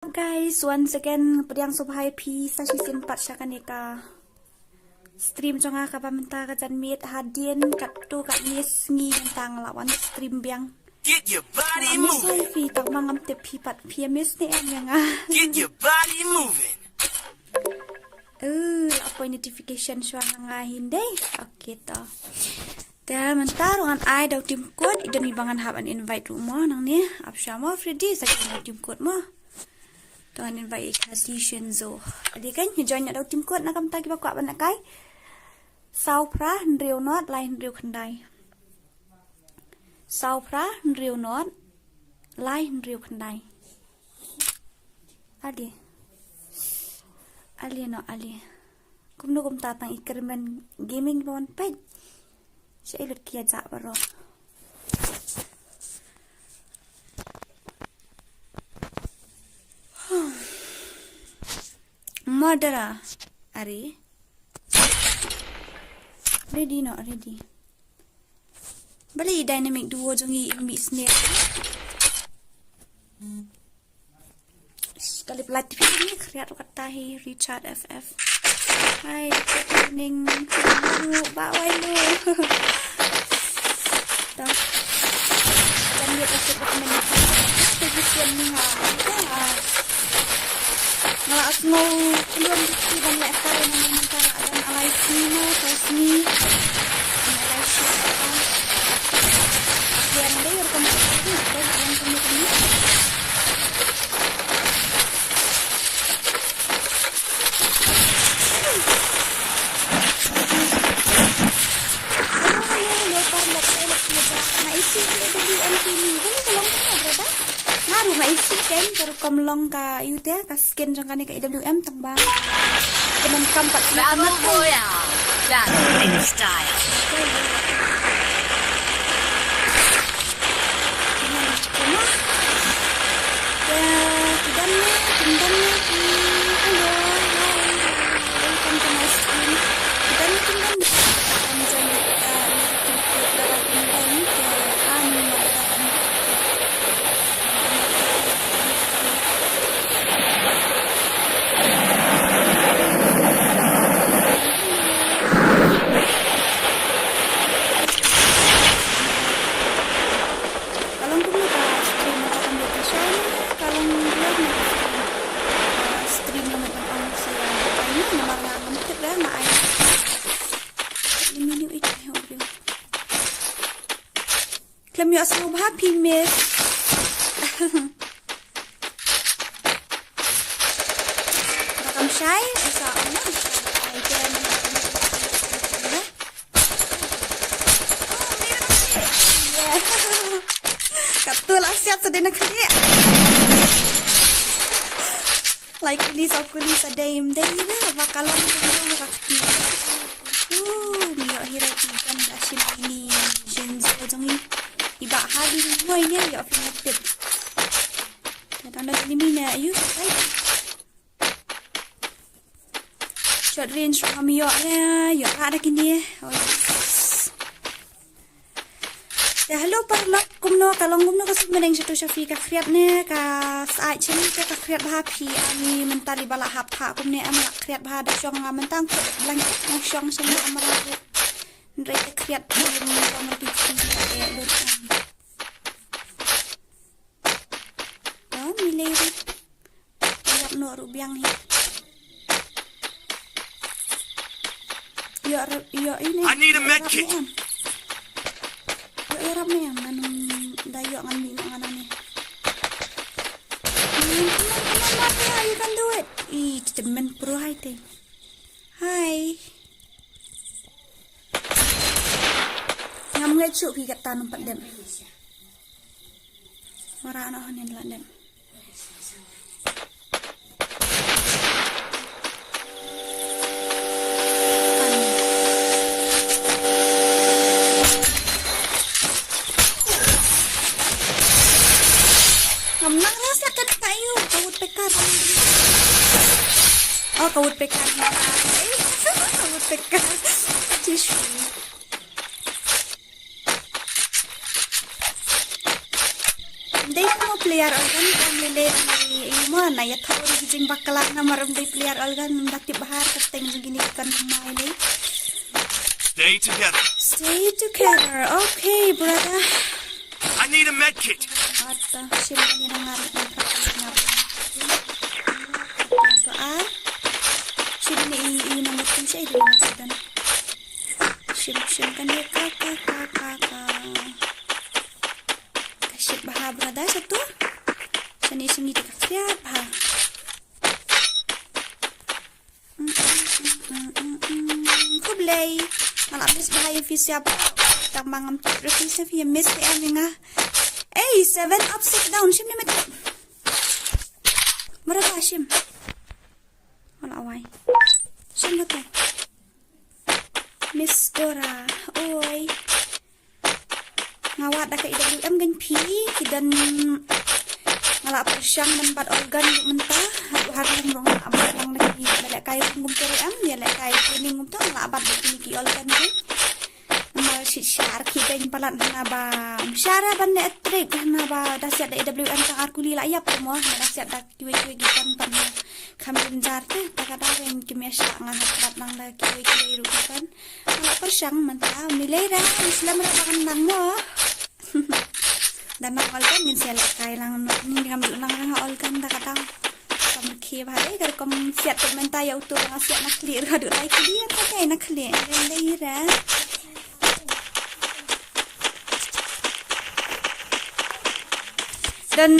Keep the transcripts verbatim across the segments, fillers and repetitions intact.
Guys, once again, pdiang sngewbha ïa phi sa shisien pat sha kane ka stream jong nga kaba mynta ka janmiet hadien katto katne sngi mynta nga la wan stream biang. Get your body moving. Phi tang ma ngam tip phi pat phi miss ne em ïa nga. Get your body moving. Eh, la poi notification shuwa na nga hi dei. Okay to. Te mynta ruh ngan ai da u Tim Kut, i don i ba ngan hap ban invite ruh mo nangne. Ap sha mo Freddy, sa ki mo Tim Kut mo. To ngan invite i Kati Shinzo. Adi kan, ngi join da u Tim Kut na ka bynta kiba kwah ban lehkai. Saw phra hynriew nod lai hynriew khyndai. Saw phra hynriew nod lai hynriew khyndai. Ali. Ali no ali. Kumno kumta tang i kyrmen gaming ba wan peit. Sha i lut kia jak baroh. Murderer. Ari. Ready no, ready. Bali dynamic duo jong i mi sne. Kali pelat T V ni kriat kata hi Richard F F. Hai, ning ba wai lu. Dah. Dan dia kasih recommendation. Suggestion ni ha. Nga la sngew klum dikti ban lehkai na mynta la dang alai sngi mo, saw sngi. Nga la sngew. Yang dei rukom dei yang kami kami. Hello, hello, hello, parlok, parlok, parlok. Na isi ni dei M P ni. Boleh tolong kan, brother? Nga ruh nga isih kan, ka rukom long ka ïu te, ka skin jong kane ka A W M tang ba. Kynam kam pat sngewthuh. Battle Royale. Battle in style. Ya, ki dam ne, ki dam ne, ki, hello, hi, hi, hi, welcome to my stream. Ki dam ne, ki dam ne. Enjoy, uh, Ka long kumno ka stream, ka long kumno ka stream. Ka long kumno ka stream, ka stream ka mut ban ong sa ïa ka ni namar nga ngam tip ïa nga ai. Ini ni ui. Khlem ïohsngew bha phi miss. Ba kam shai, sa ong na. Ai jem. Katto la siat sa dei na khlieh. Lai kuli sa kuli sa dei im dei na ba ka long ka long ka kti. Uh, mi ïoh hero ki kan da shim ini shin zo jong i. I ba ha di mo ini ïoh fin tip. Ya tang da ini mi ne ayu. Short range ruh ngam ïoh, ïa, ïoh rah da kine. Oh, yes. Te hello parlok, kumno ka long, kumno ka suk meneng shatu sha phi, ka khriat ne ka sait shen te ka khriat bha phi. Ani mynta li ba la hap ha kumne, am la khriat bha da shong nga mynta, blanket nga shong shen nga amra. Nrei ka khriat phi, long phi phi. Don mi lei ri. Ïap noh ruh biang hi. Ïoh, ïoh ini. I need a med kit. Ïoh, ïarap ne em, ngan da ïoh ngan mih noh ngan ani. Come on, come on, come on, Mafia, you can do it. Ih, temen pro hai te. Hai. Ngam ngai chuh phi kata num pat dem. Wara na hanin la dem. Ngam nang rasa kan kayu, kawut pekar. Oh, kawut pekar. Kawut pekar. Tisu. Dei mo player, oh, kan, kan, dei, dei, Mo na ïathuh ruh ki jingbakla namar ym dei player Olgan, ym da tip bha ka teng jong kine ki kon thymmai lei. Stay together. Stay together. Okay, brother. I need a med kit. Ata, shim kane na ngar na prak na prak. To ar. Shim ne i, i na mut shai di na mut dan. Shim, shim kane ka, ka, ka, ka, ka. Ka shit bha brother sha tu. Shane shane te ka siat bha. Khublei. Nga la miss bha ïa phi siap. Tang ba ngam tip ruh phi siap ïa miss te em ïa nga. Ei, seven up, six down. Shim ne met. Mara ba shim. Wala wai. Shim ba te. Miss Dora. Oi. Nga wad da ka E W M gan phi, ki don nga la pyrshang ban bat organ ruh mynta, haduh ha room ruh nga la bat lang da ki ba lehkai room kumta ruh em, ïa lehkai training kumta nga la bat da kine ki organ ruh. Namar shisha ar ki beiñ palat hana ba ym shah re ban leh trick hana ba da siat da E W M tang ar kuli la ïap mo, hana da siat da kiwei kiwei ki pan pan ha kham jynjar te, ta ka daw beiñ ki meh shah nga hap bat lang da kiwei kiwei ruh ki pan. Nga la pyrshang mynta, ym lei re, ym slem re ba ngan nang mo. Da nang organ ngin sa lehkai lang, ngin ngam ju nang re ha organ da ka dang. Kam rkhie bha dei, ka rukom siat tu mynta ïa uto ba nga siat na khlieh, ruh haduh lai khlieh, ka dei na khlieh, ym lei re. Dan,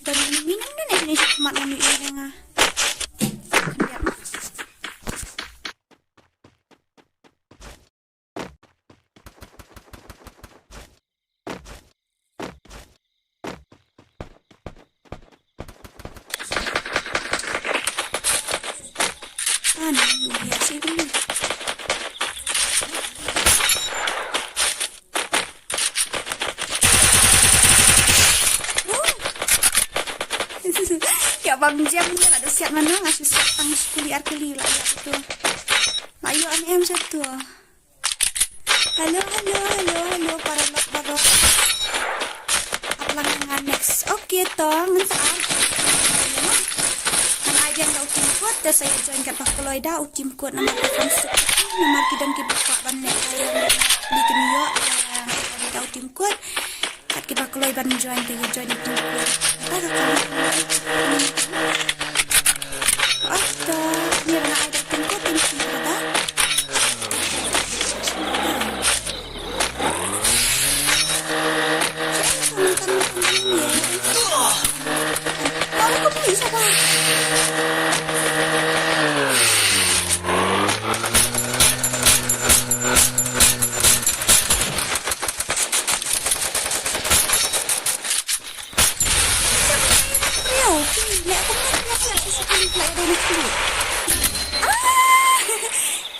dan minang dan ni khmat ngan ïa nga. Ïa bam jam ni la da siat mano, nga shu siat tang skuli ar kuli la ïa tu. La ïa an em satu. Hello, hello, hello, hello, para lok baroh. Ap lang nga next. Okay, to, ngan sa ar. Ngan ai biang da u team code, te sa ïa join kat ba kloi da u team code namar ka phone suk. Namar ki don ki ba kwah ban ne. Di kini yo, da u team code. Kat kiba kloi ban join te join ïa ki. Ata, ni ra ai da kum ko tin ki da. Kau ko beli siapa?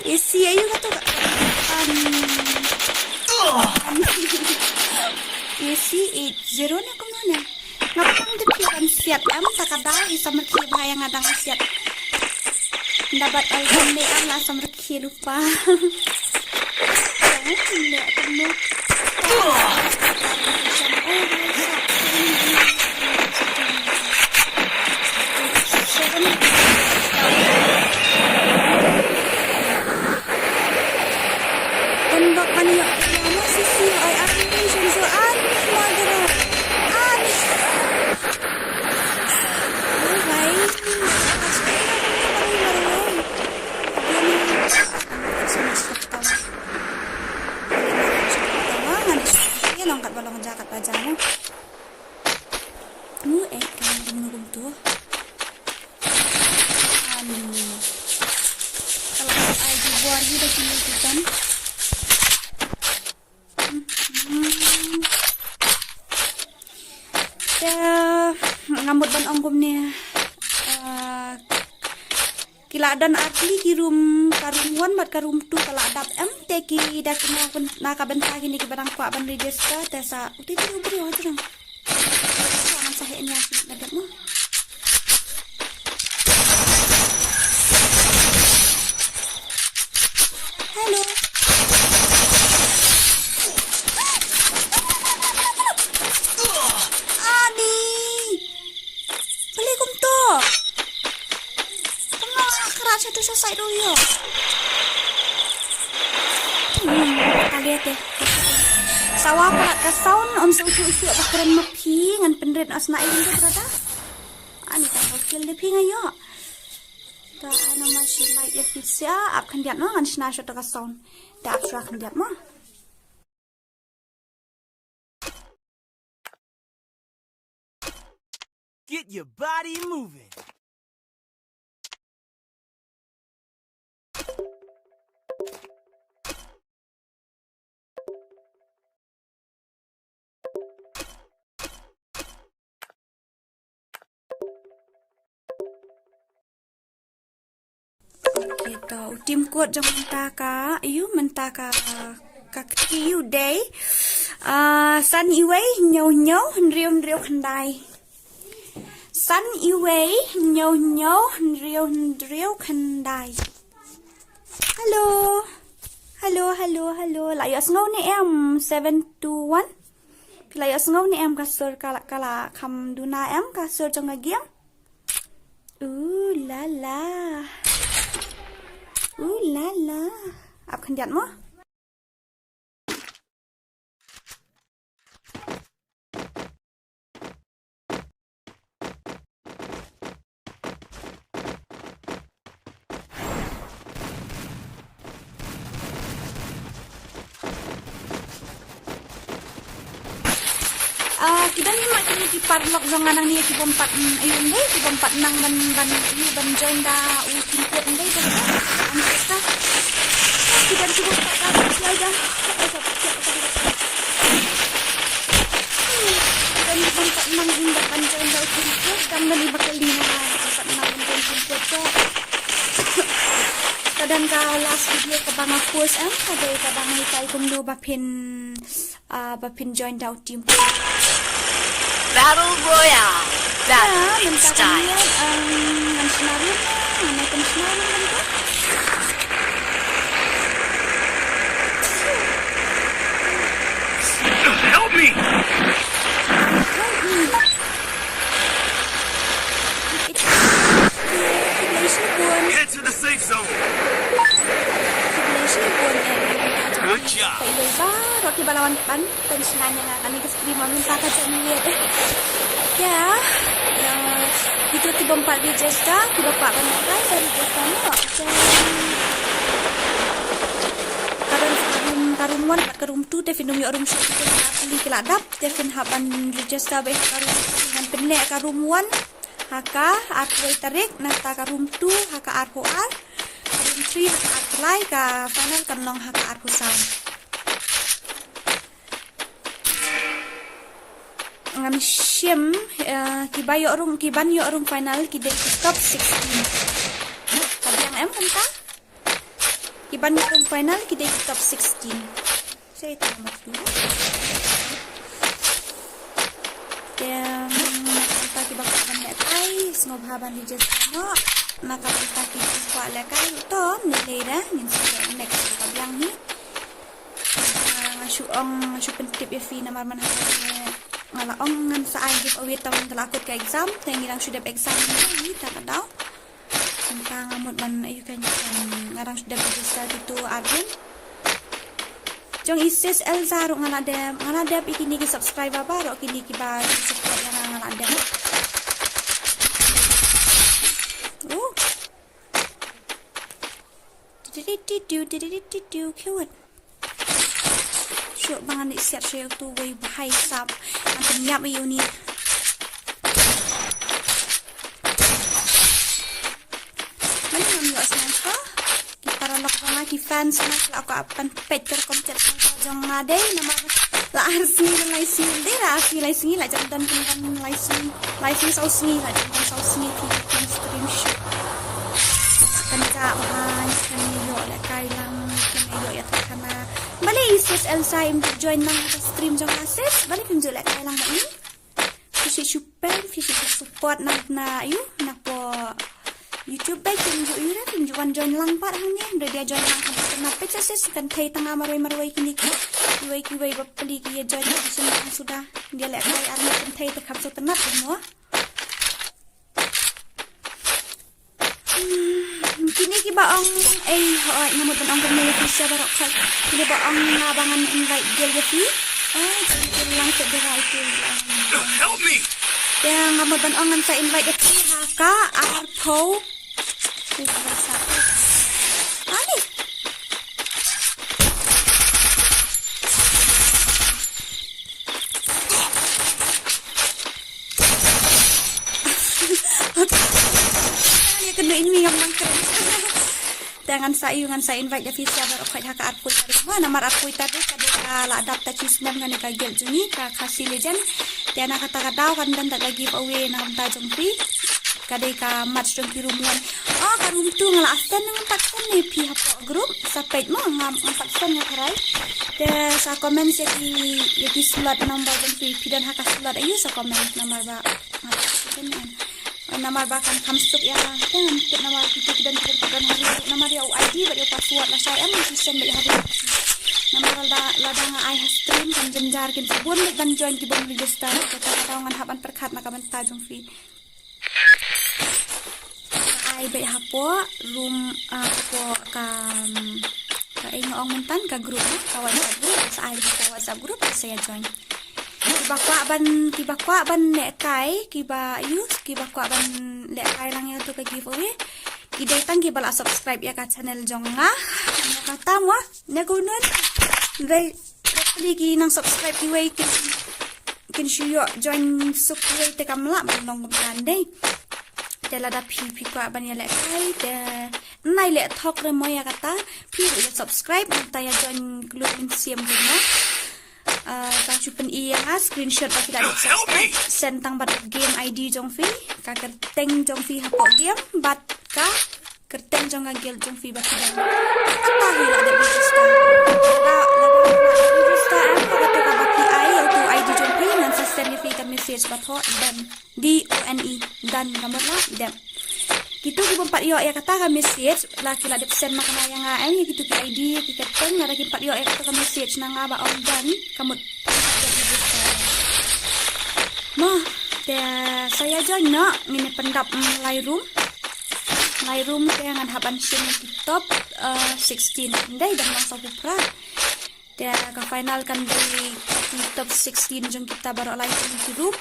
Isi ayu katu ka. Um, isi eight zero na kumno na. Ngapang de phi kan siat am ta ka dau i samar ki ba yang adang siat. Dapat al jam de am la samar ki lupa. Jangan de kumno. Tembak man ïoh ïa ma sisi ai an ni shin su an ni ma dara an. Ai bai. Ai bai. Ngan ïa long kat ba long ja kat ba ja no. Mu eh kan kumno kumtu. Ani. Kalau ai di buar hi da kini kitan. Te nga mut ban ong kumne. Ah, ki la don ar tylli ki room, ka room one bad ka room two ka la dap em, te ki da kine na ka bynta kine kiba dang kwah ban register, te sa uti tu bri wa tu dang. Sa heh nia ki la dap mo. Hello. Ito sa side ruh ïoh. Hmm, kali te. Sawa palat ka sound, ym sngewthuh shuh ba kren ma phi, ngan pynrit os na i brother. Ani ta ko kill de phi nga ïoh. Ta ana ma shi light ïa phi sia, ap khyndiat mo, ngan shna shuh ta ka sound. Ta ap shuwa khyndiat mo. Get your body moving. Okay, to u team code jong mynta ka, ïa mynta ka, ka kti u dei. Ah, san iwei, hynñiew hynñiew, hynriew hynriew khyndai. San iwei, hynñiew hynñiew, hynriew hynriew khyndai. Hello. Hello, hello, hello. La ïohsngew ne em seven two one? Phi la ïohsngew ne em ka sur ka la, ka la kham duna em ka sur jong ka game? Ooh la la. Ooh la la. Ap khyndiat mo. Ah, ki don hi ma kine ki paralok jong nga nangne ki bym pat, mm, ïoh ndei, ki bym pat nang ban, ban ïoh ban join da u team code ndei da. Am ka. Ki don ki bym pat da, ki ai da. Ki don ki bym pat nang ban join da u team code, dang don i ba kali na bym pat nang ban join team code. Ka don ka last video kaba nga post em, ka dei kaba nga hikai kumno ba phin, ah, ba phin join da u team. Battle Royale. Battle in style. Ngan shna room, ngan ai pynshna room mynta. Help me! Help me! Khublei shibun. Head to the safe zone. Khublei shibun, eh. Good job. Khublei baroh kiba la wan ban pynshna ïa nga kane ka stream mynta ka janmiet. Ïa, ïa, kito ki bym pat register, kiba kwah ban register, register noh. Ka don ka room, ka room one bad ka room two, te phin ym ïoh room shuh, te phin ym ïoh room shuh, te phin hap ban register beit ha ka room, ngan pynleh ka room one ha ka arphew wei tarik, nangta ka room two ha ka arphew ar, ka room three ha ka ar July, ka final kan long ha ka arphew saw. Ngan shim, eh, kiba ïoh room, kiban ïoh room final ki dei ki top sixteen. Ka biang em kumta? Kiban ïoh room final ki dei ki top sixteen. Sa ïa tang ma tu. Te, mm, na ka bynta kiba kwah ban lehkai, sngewbha ban register noh. Na ka bynta kiba kwah lehkai, to, ne lei da, ngin sa leh next ka biang hi. Ah, nga shu ong, nga shu pyntip ïa phi namar man ha nga la ong ngan sa ai giveaway tang da la kut ka exam, te ngi dang shu dep exam ni ta ka daw. Mynta nga mut ban ayu ka, nga dang shu dep register kito ar room. Jong i sis Elsa ruh nga la dep, nga la dep ïa kine ki subscriber baroh kine kiba support ïa nga, nga la dep. Oh. Cute. Shuh ba ngan ïa siat shuh ïa utu uwei u bhai sap. Ngan pynïap ïa uni. Mane ngam ïoh sngewthuh. Ki paralok jong nga, ki fans jong nga, ki la kwah ban peit ka rukom chat jong nga dei namar la ar sngi la lai sngi dei, la ar sngi lai sngi la jan don pynban lai sngi. Lai sngi saw sngi la jan don saw sngi ki, ki stream shuh. Kan ka bha, kan ïoh lehkai lang, kan ïoh ïa ka khana. Balei sis Elsa im ju join lang ha ka stream jong nga sis? Balei phim ju lehkai lang ba ni? Phi shu shu peit, phi shu support na, na ïa u, na po YouTube peit, phim ju ïa u re, phim ju wan join lang pat hangne. Hynrei da join lang kan pynap peit sa sis, kan thei tang marwei marwei kine ki. Kiwei kiwei ba pli ki ïa join ka shisien tang suda. Da lehkai ar ngut kan thei te kham sngewtynnat mo. Hmm, kine Ba ong, ei, hooid, nga mut ban ong kumne ïa phi sha baroh khoit. Phi ba ong nga ba ngan invite guild ïa phi. Oh, jingkyrlang set dei rai tu. Help me! Te nga mut ban ong ngan sa invite ïa phi ha ka arphew. Ani. Ïa kynnoh ïa mi ngam nang kren. Te ngan sa ïoh, ngan sa invite ïa phi sha baroh khoit ha ka arphew tarik. Namar arphew tarik ka dei ka la dap ta shisnem kane ka guild jong ngi ka Khasi Legend. Te na kata ka daw kan don ta ka giveaway na ka bynta jong phi. Ka dei ka match jong ki room one. Oh, ka room two nga la send, ngam pat send ne phi hapoh group. Sa peit mo, ngam, ngam pat send, nga tharai. Te sa comment ïa ki, ïa ki slot number jong phi, phi don ha ka slot aïu, sa comment. Namar ba, nga pat send ne. Namar ba kan kham suk ïa nga. Te ngan tip namar kito ki don, ki don, ki don ha ri. Namar ïa u I D bad ïa u password lashai em, ki send beit ha ri. Namar lada, lada nga ai ha stream kan jynjar, kin sa bun beit ban join ki bym register. Te kata ka daw ngan hap ban pyrkhat na ka bynta jong phi. Ai beit hapoh room, ah, hapoh ka, um, ka, ei, nga ong mynta ka group, eh, ka WhatsApp group, sa ai hapoh WhatsApp group, sa ïa join. Kiba kwah ban, kiba kwah ban lehkai, kiba use, kiba kwah ban lehkai lang ïa tu ka giveaway. Ki dei tang kiba la subscribe ïa ka channel jong nga. Nga kata mo, ne ko nun. Dei, hopefully ki nang subscribe kiwei kin, kin shu ïoh join suk kiwei te kam lah ban long kumta dei. Te lada phi, phi kwah ban ïa lehkai te nai leh thok re mo ïa kata, phi ruh ïa subscribe, nangta ïa join klub mynsiem jong nga. Ah, ka shu pyni ïa nga screenshot ba phi la dep subscribe, send tang bad game I D jong phi, ka kyrteng jong phi hapoh game bad ka kyrteng jong ka guild jong phi ba phi don. Kata hi la dep register. Lada, lada register em, kata ka ba phi ai ïa utu I D jong phi, ngan sa send ïa phi ka message ba thoh done. D O N E, done, ka mut la dep. Kito ki bym pat ïoh ïa kata ka message, la ki la dep send ma kane ïa nga em, ïa kito ki I D, ïa ki kyrteng, lada kim pat ïoh ïa kata ka message na nga ba ong done, ka mut. Mo, te sa ïa join noh, ngin ïa pyndap, mm, lai room. Lai room te ngan hap ban shim ïa ki top, eh, sixteen. Dei dang lang sawphew phra. Te ka final kan dei ki top sixteen jong kita baroh lai ki room.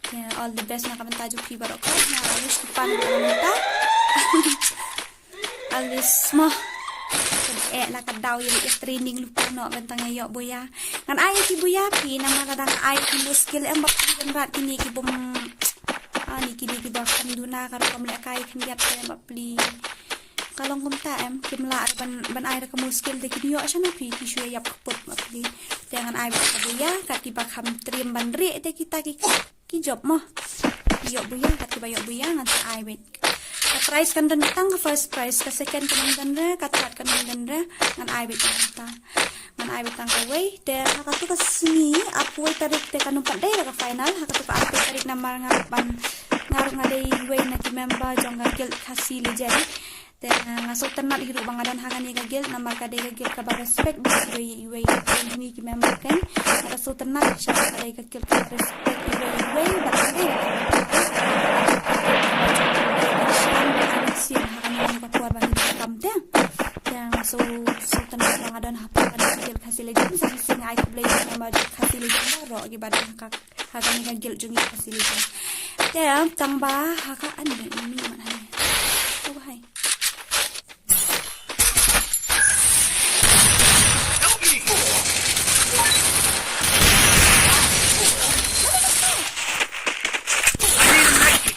Te all the best na ka bynta jong phi baroh khoit. Nga wish ki pan na ka bynta. Always mo. Eh, la ka daw ïa, ïa training lypa noh ban tang ïa ïoh buya. Ngan ai ki buya phi namar lada ngan ai ki muskil em ba phi kan rat kine ki bym. Ah, ni kine ki ba kham duna ka rukom lehkai khyndiat te ba pli. Ka long kumta em, kim lah ban, ban ai da ka muskil te kin ïoh shano phi, ki shu ïap kput ba pli. Te ngan ai beit ka buya, kat kiba kham triem ban rieh te kita ki, ki jop mo. Ki ïoh buya, kat kiba ïoh buya ngan sa ai beit. Ka prize kan don tang ka first prize, ka second kan don re, ka third kan don re, ngan ai beit tang kata. Ngan ai beit tang kawei, te ha katu ka sngi, arphew tarik te kan ym pat dei da ka final, ha katu ka arphew tarik namar nga ban, nga ruh nga dei iwei na ki member jong ka Guild Khasi Legend. Te nga sngewtynnat hi ruh ba nga don ha kane ka guild namar ka dei ka guild kaba respect bad iwei iwei. Te kine ki member kan nga da sngewtynnat sha ka dei ka guild kaba respect iwei iwei bad ka dei ka sien ha kane ka por ba ngi kam te. Te nga sngewtynnat ba nga don ha kane ka guild Khasi Legend. Sa shisien nga ai khublei ïa ki member Khasi Legend baroh kiba don ha ka, ha kane ka guild jong ngi Khasi Legend. Te tang ba ha ka an ni mi man hai. Ko ba hai.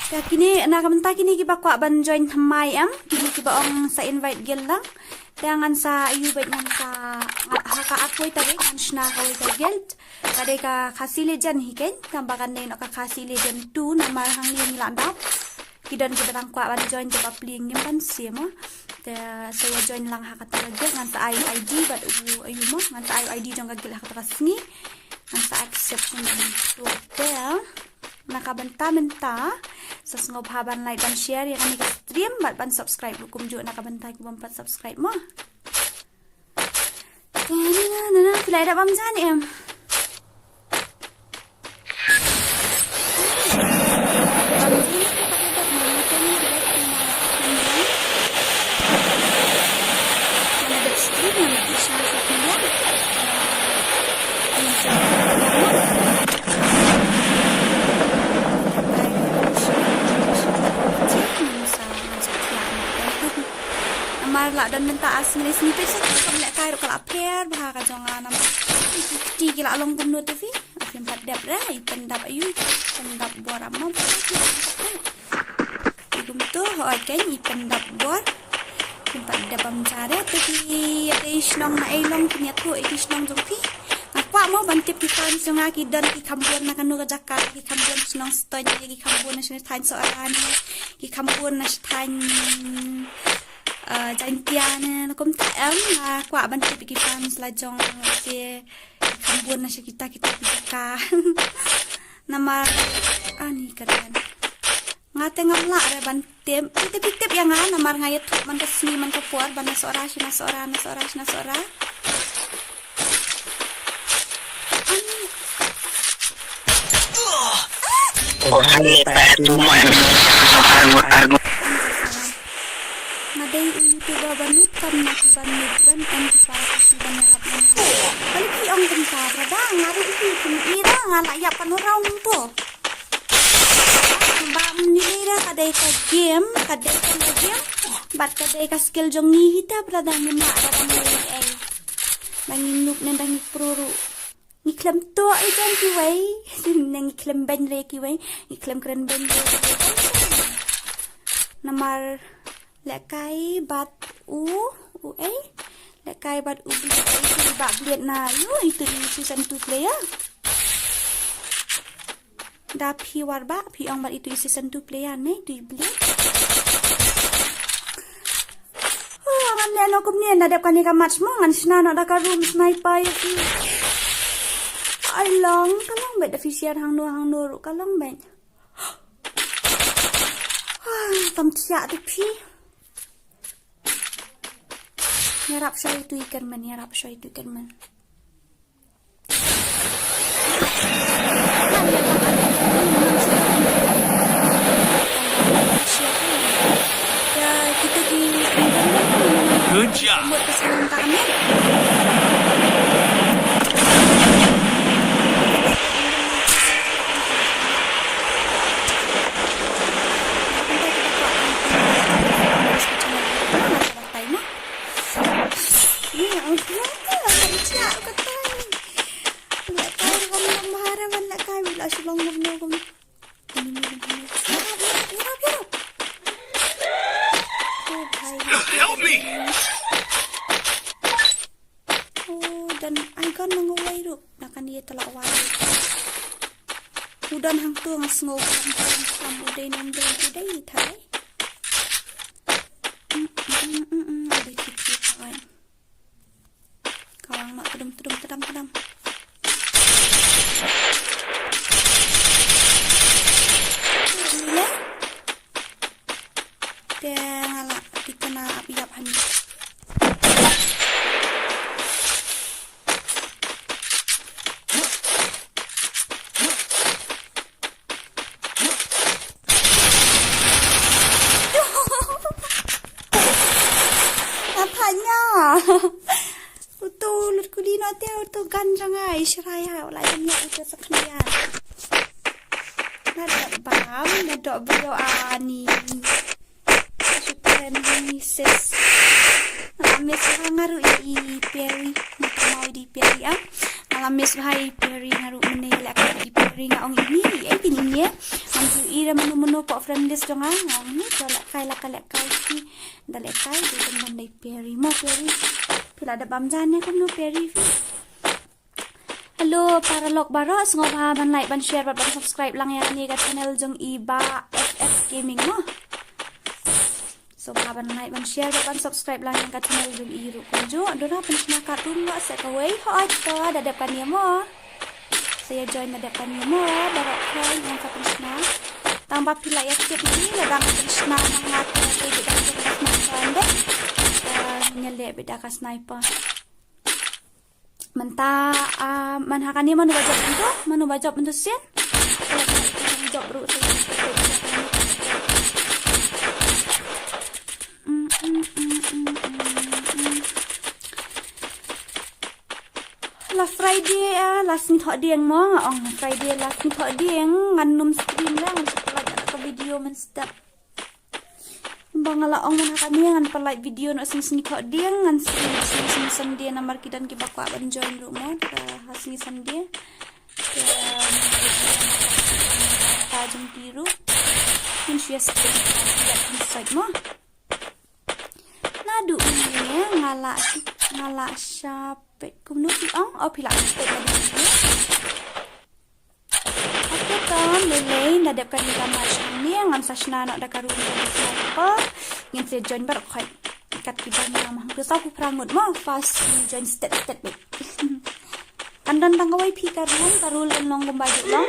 Te kine na ka bynta kine kiba kwah ban join thymmai em, kine kiba ong sa invite guild lang. Te ngan sa ïoh beit ngan sa, ha ka arphew tarik ngan shna kawei ka guild. Ka dei ka Khasi Legend hi keiñ, tang ba kan dei noh ka Khasi Legend two namar hangne ngi la dap. Ki don kiba dang kwah ban join te ba pli ngim ban shim mo. Te sa ïa join lang ha kata ka guild, ngan sa ai I D bad u, aiu mo, ngan sa ai I D jong ka guild ha kata ka sngi. Ngan sa accept kumne. To te na ka bynta mynta sa sngewbha ban like, ban share ïa kane ka stream bad ban subscribe ruh kumjuh na ka bynta ki bym pat subscribe mo. Phi la dep bam jan em? La don mynta ar sngi lai sngi peit sha ka kam lehkai ruh ka la pher bha ka jong nga namar ki kti ki la long kumno te phi. Phim pat dep re, i pyndap ayu, i pyndap bor amam. Kumto hooid kein i pyndap bor. Phim pat dep bam ja re te phi. Ïa dei shnong na ei long phin ïathuh ïa ki shnong jong phi. Nga kwah mo ban tip ki fans jong nga ki don ki kham bun na kano ka jaka, ki kham bun shnong Satoñ ne, ki kham bun na shnong thaiñ Sohra ne, ki kham bun na thaiñ Jaintia ne, na kumta em. Nga kwah ban tip ïa ki fans la jong ki kham bun na sha kita kita ki jaka. Namar ani ka don. Nga te ngam lah re ban tip. Tip tip tip ïa nga namar nga ïathuh man ka sngi man ka por ban na Sohra shi na Sohra na Sohra shi na Sohra. Ani. Oh, honey, but I do my arngut arngut. Nga dei u YouTuber ba mut kam na ki ban mut ban em ki para ki ban rap em. Balik ki ong kumta brother, nga ruh ki ki mut ni da nga la ïap pano round to. Ba mni da ka dei ka game, ka dei ka game. Bad ka dei ka skill jong ngi hi ta brother, ngim lah da ban mut ei. Ba ngi noob ne ba ngi pro ruh. Ngi khlem tuh i jong kiwei. Ne ngi khlem beiñ re kiwei. Ngi khlem kren beiñ re kiwei. Namar lehkai bad u, u ei. Lehkai bad u Bliat, u Bah Bliat na ïu, itu i season two player. Da phi war ba, phi ong bad itu i season two player ne, itu i Bliat. Oh, ngan leh noh kumne, na dep kane ka match mo, ngan shna noh da ka room sniper ïa phi. Ai long, ka long beit da phi share hangno hangno ruh ka long beit. Ah, tam thiah te phi. Ïarap shoi tu i kyrmen, ïarap shoi tu i kyrmen. Good job. Help me! Oh, don ai gun nang wai ruh. Na kan ye tala wai. U don hangto nga sngew kam kam kam u dei nang don u dei thai. Mm, mm, mm, mm, u dei thik thik thai. Kawang mak tedem tedem tedem tedem. Te nga la tikna ap ïap hani. Apanya? Utu lut kuli no te utu gan jong nga i shrai ha u la jong nga utu sakhnai. Na dok bam, na dok brio ani. Shukran ni sis. Nga la miss ha nga ruh i Perry. Nga ta mau di Perry ah. Nga la miss ha i Perry nga ruh mene la ka di Perry nga ong ini. Ai tin ini. Ngam ju i ra menu menu pok friend list jong nga. Nga ong ini to la kai la ka la kai ki. Da la kai di tembang dai Perry mo Perry. Phi la da bam jan ne kumno Perry phi. Hello para lok baroh, sngewbha ban like ban share bad ban subscribe lang ïa kane ka channel jong i Bah F F Gaming mo. Sngewbha ban like ban share bad ban subscribe lang ïa ka channel jong i ruh kumjuh. Dura pynshna katun ba se kawei hooid to da dep kane mo. Sa ïa join da dep kane mo baroh khlaiñ ïa ka pynshna. Tang ba phi la ïa tip ni la dang pynshna ma nga te dei dang pynshna kan dei. Ngi leh beit da ka sniper. Mynta ah, man ha kane mano ba jop mynta, mano ba jop mynta sien. Jop ruh sien. Mm, mm, mm, mm, mm, mm. La Friday ah, la sngi thoh dieng mo nga ong la Friday la sngi thoh dieng ngan num stream la ngan sa pynlait ka video mynstep. Nga la ong mynta kane ngan pynlait video noh sngi sngi thoh dieng, ngan stream sngi sngi Sunday namar ki don kiba kwah ban join ruh mo, te ha sngi Sunday. Te ta jong ki ruh. Kin shu ïa stream, kin shu ïa stream mo. Naduh mynne nga la, nga la shah peit kumno phi ong, oh phi la peit naduh mynne. Ok to, lei lei, da dep kane ka match hangne, ngan sa shna noh da ka room jong u sniper. Ngin sa join baroh khoit. Kat ki bang ïa ma hangtu saw phew phra ngut mo, first join stet stet beit. Kan don tang kawei phi ka room, ka room kan long kumba ju long.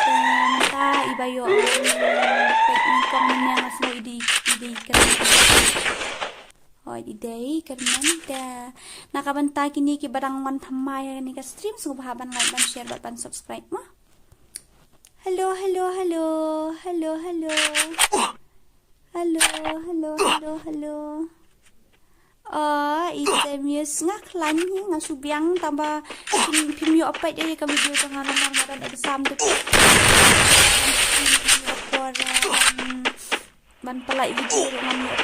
Te mynta i ba ïoh, um, peit nyngkong mynne nga sngew i dei, i dei ka room. Hooid, i dei kyrmen te. Na ka bynta kine kiba dang wan thymmai ha kane ka stream, sngewbha ban like, ban share bad ban subscribe mo. Hello, hello, hello. Hello, hello. Hello, hello, hello, hello. Oh, i Semius, nga khlaiñ hi, nga shu biang tang ba phim, phim ïoh peit ïa ka video jong nga namar nga don exam te. Por, um, ban pynlait video ruh ngam ïoh.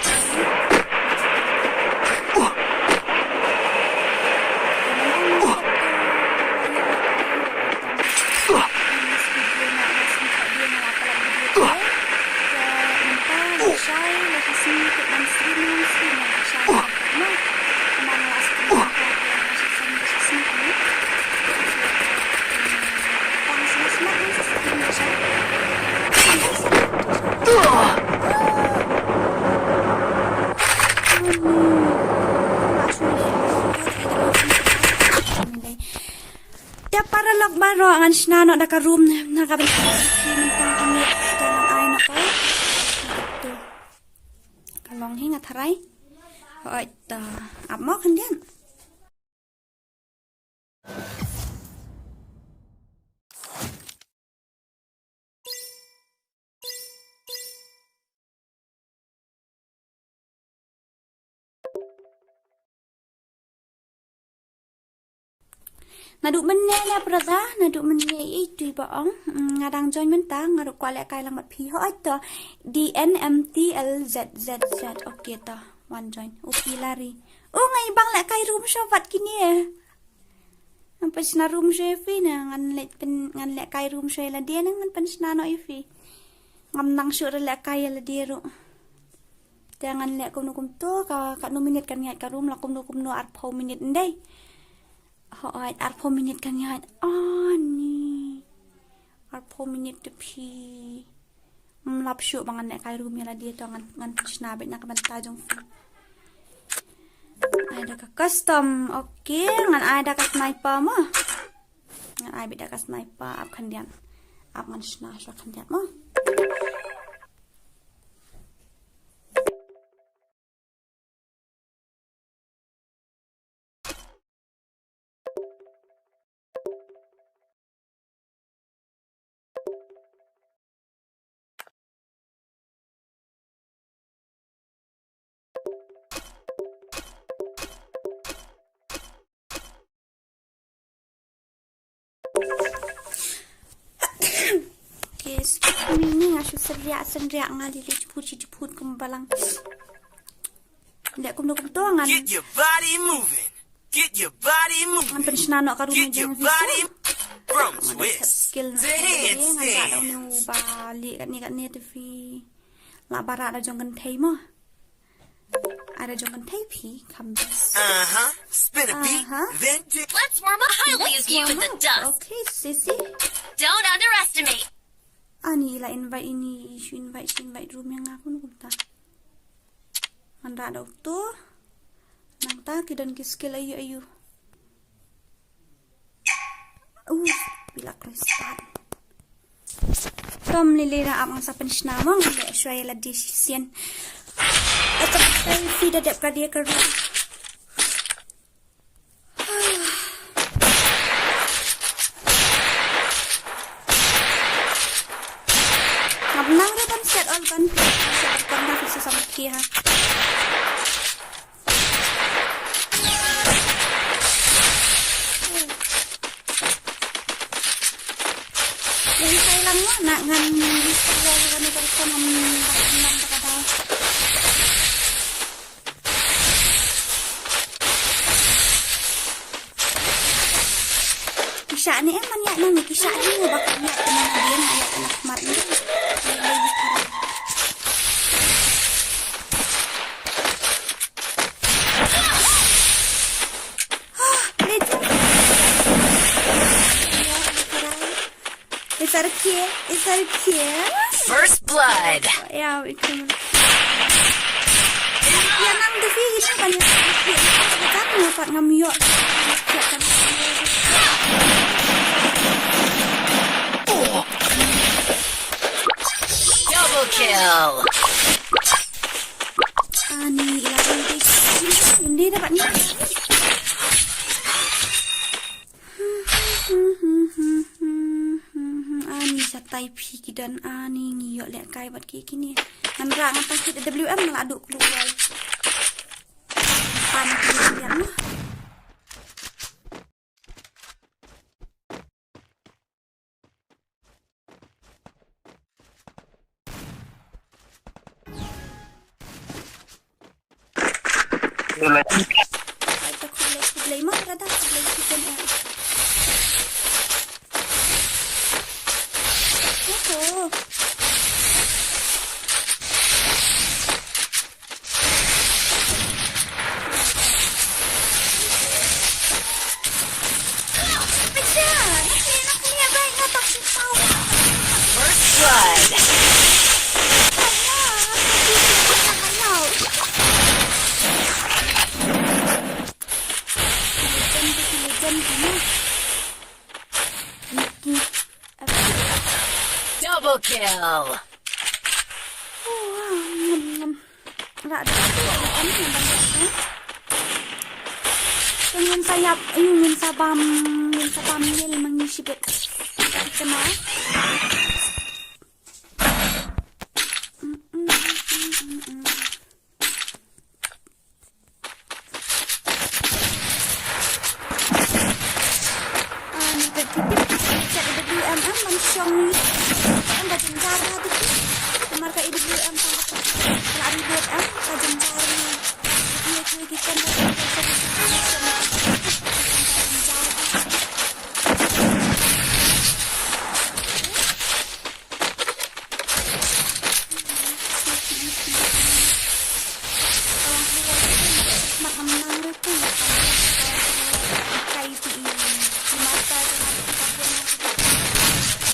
Te paralok baroh, ngan shna noh da ka room na ka bynta. Ai noh ka. Ka long hi, nga tharai. Hooid, ta ap mo khyndiat. Naduh mynne ne brother, naduh mynne, i tu ba ong, mm, nga dang join mynta, nga ruh kwah lehkai lang bad phi. Hooid to, D N M T L Z Z Z. Ok to, wan join. U phi lari. U nga i bang lehkai room shuh bad kine. Ngan pynshna room shuh ïa phi ne, ngan leh pyn, ngan lehkai room shuh ïa lade ne ngan pynshna noh ïa phi. Ngam nang shuh re lehkai ïa lade ruh. Te ngan leh kumno kumto, ka, katno minit kan ïaid ka room, la kumno kumno, arphew minit ndei. Hooid, arphew minit kan ïaid. Ani. Arphew minit te phi. Ym lap shuh ba ngan lehkai room ïa lade, to ngan, ngan pynshna beit na ka bynta jong phi. Ai da ka custom. Ok, ngan ai da ka sniper mo. Ngan ai beit da ka sniper, ap khyndiat. Ap, ngan shna shuwa khyndiat mo. Okay, excuse me, nga shu synriah synriah, nga lili jiput shi jiput kum balang. Leh kumno kumto ngan. Get your body moving. Get your body moving. Ngan pynshna noh ka room. Get your body. From twist to handstand. Ngan sa da u ba leh katne katne te phi. Lah ba rah da jong kynthei mo. Ai da jong kynthei phi, kham best. Uh-huh. Spin a beat, uh-huh, then dip. Let's warm up. I'll leave you in the dust. Okay, sisi. Don't underestimate. Ani la invite ini, shu invite, shu invite room ïa nga, kumno kumta. Ngan rah da uto. Nangta ki don ki skill aiu aiu. Uh, phi la kloi start. Tom lili na ap, ngan sa pynshna mo, ngan leh shuwa ïa lade shisien. Atam tai phi da dep ka dia ka room. Ngam nang re ban set all gun. Set all gun na phi sa sam ki ha. Lehkai lang mo, na ngan restore ka kane ka restore, ngam, ngam, ngam, ngam, ngam, ngam. Is that a kiss? First blood. Yeah, we can. Ya nang tu fi kita banyak. Kan nyapat ngam yok. Ya kan. Double kill. Ani, ila ini dapat ni. Ani, sa tai phi ki don, ani ngi ïoh lehkai bad ki kine. Ngan rah ngan tang kit W M la duk kloi. Pan ki liat noh. Ai, ta khublei, khublei ma, brother, khublei ki pen, eh. Oho. First blood. Double kill. Rah da tu, rah da tu, rah da tu. Ngin sa ïap, ngin sa bam, ngin sa bam nyil ma ngi shibit. Kena.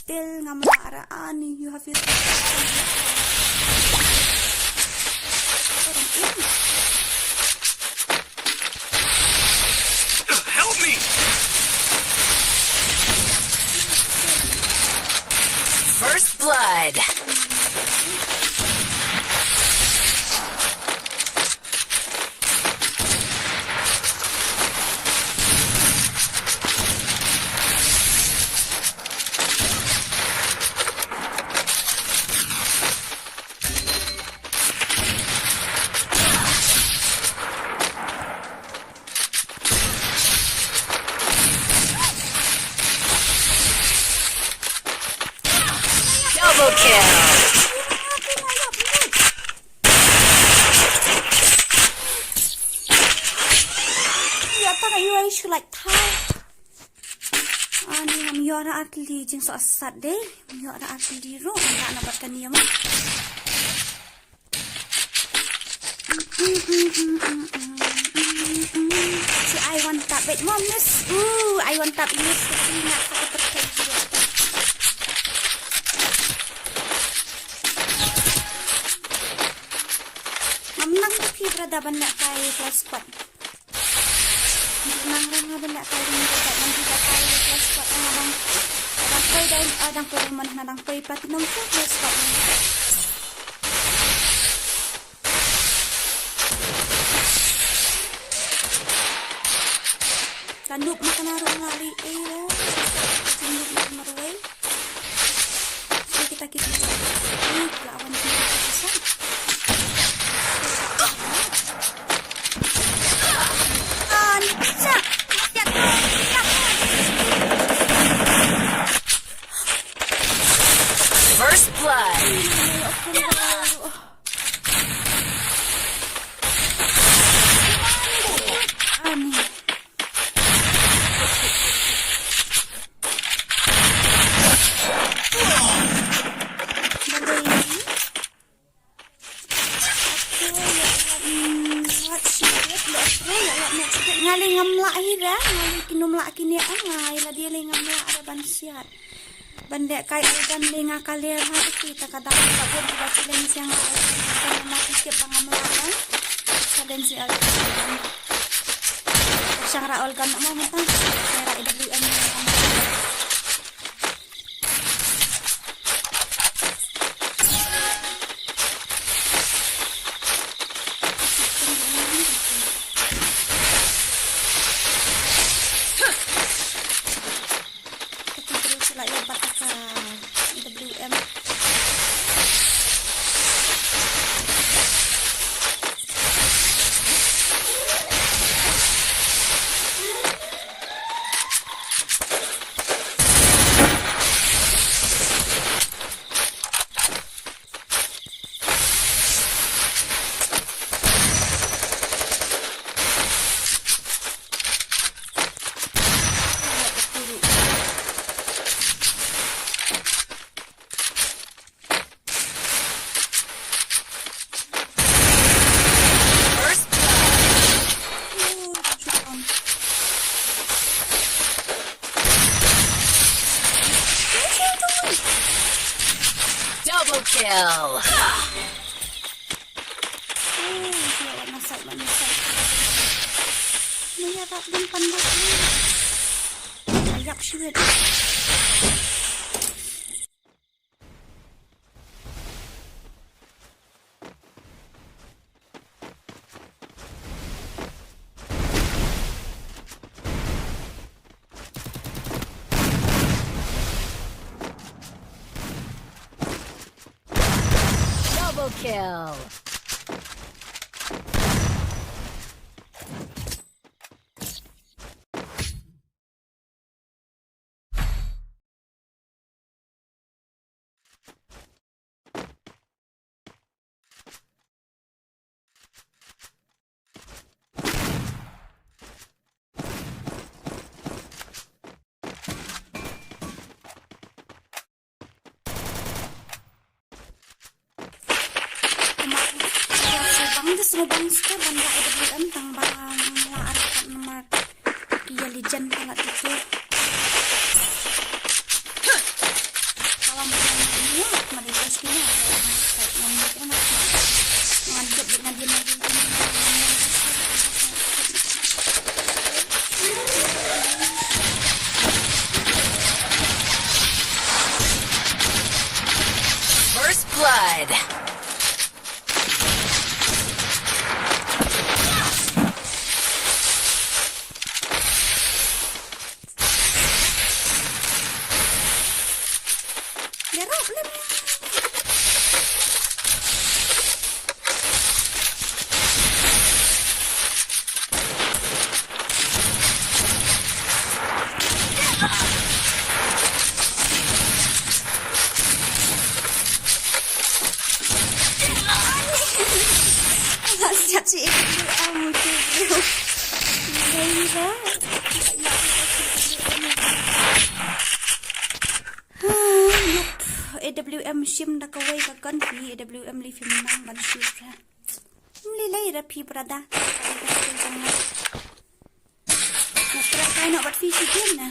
Still ngam lah arah ani, you have your Help me! First blood. Double kill. Ani ngam ïoh na atli jing so asat de. Ngam ïoh na atli ro. Ngam na bat kan ïa ma. Si I want tap it mo miss. Ooh, I want tap miss. Kasi na sa ka terkait dia. Ngam nang tu phi brother ban nak kai plus squad. Nang rang nga ban nak kai ring ko kat nang kita kai le plus squad nga dang. Dang poi dai, ah, dang poi diamond, na dang poi platinum tu plus squad. Ka noob ma ka na rung nga ri, eh, ro. Ka noob ma ka na rung, eh. Kita, kita. Ini lawan kita. Ah, ni pecah. First blood. Ani. Nga lei ngam lah hi ra, nga lei kin ym lah kine, ah, nga lei lade lei ngam lah ra ban siat. Ban leh kai algan le nga ka ler ha ki ta ka dang ka bun ba challenge ïa nga algan ma ki tip ba ngam lah ban challenge algan. Shang ra algan ma mynta. Shang ra A W M. Double kill. Double kill. Bang da sngewbang stur ban da A W M tang ba nga la arkat namar ki ïa legend ka la tutur. Kalam kalam ni ma di bos ki na. Ngan jop di ngan di ngan di. First blood. A W M shim da kawei ka gun phi, A W M li phim nang ban shoot ra. Mli lei ra phi brother. Na try kai na bat phi si kin na.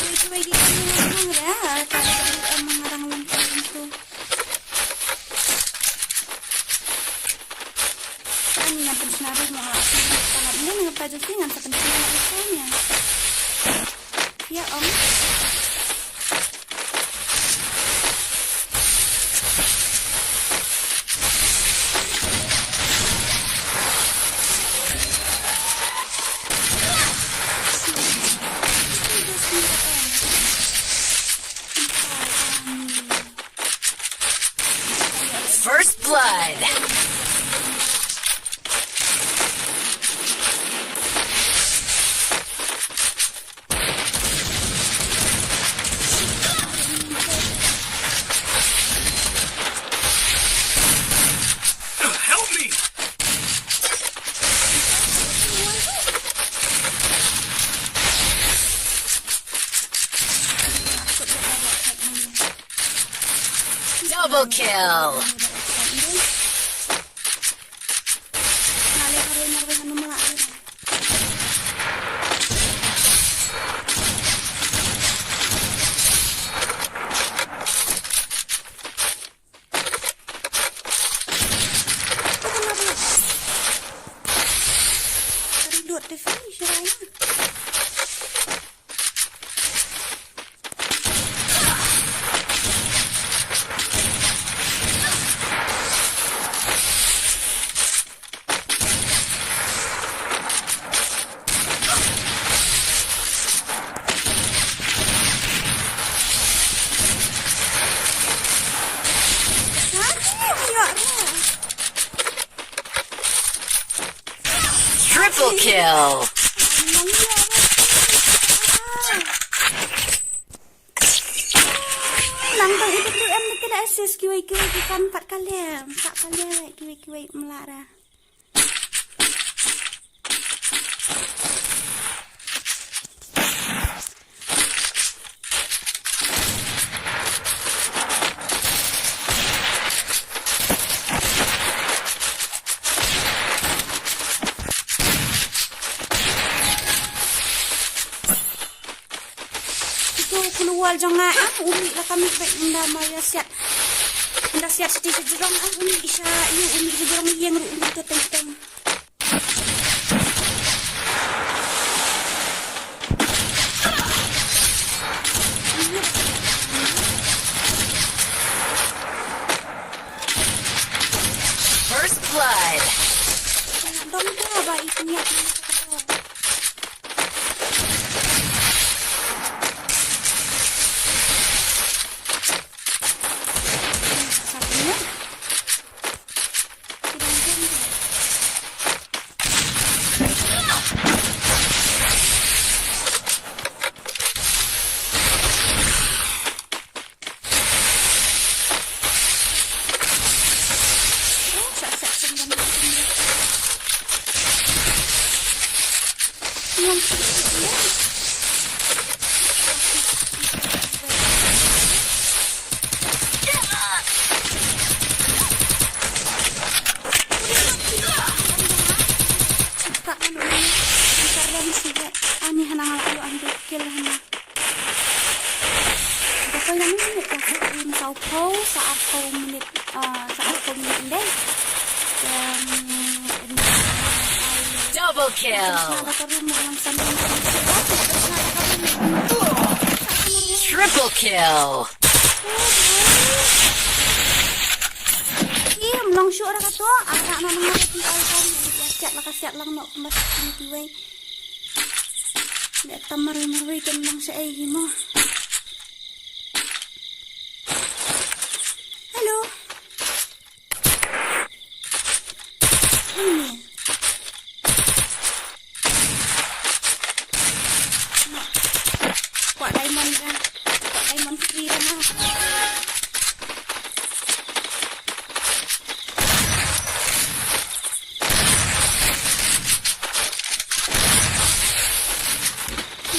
Wei tu wei di kan nang ra, ka A W M ngarang lang tu. Kan ngan pensnari mo asin. Kalau ini ngan pajusi ngan sa pensnari mo asin ya. Ya, Om. First blood. Help me! Double kill. Oh. Nang tang i bit em ni kena assist kiwei kiwei ki kan pat kalem. Pat kalem kiwei kiwei mlara. Ito kulu wal jong nga, ah, umi la kami baik unda maya siat. Unda siat siti sejurang, ah, umi isha, yu, umi sejurang yang ru umi to teng teng. First blood. Dong ko ba itu niat. Satu niat. Ani hana ngala alu ande kill hana. Dapat yang ini kita in saw pau sa arpau minit, ah, sa arpau minit deh. Yang ini Double kill. Ada ke rumah yang sambil Triple kill. Ih, mlong shu ora kato, anak anak nang mati alkan. Siat lah, siat lang nok mas mati wei. Dia tamar marwei kan mlong sa ai himo. Hello. Ini. Kwah diamond kan. Kwah diamond free kan.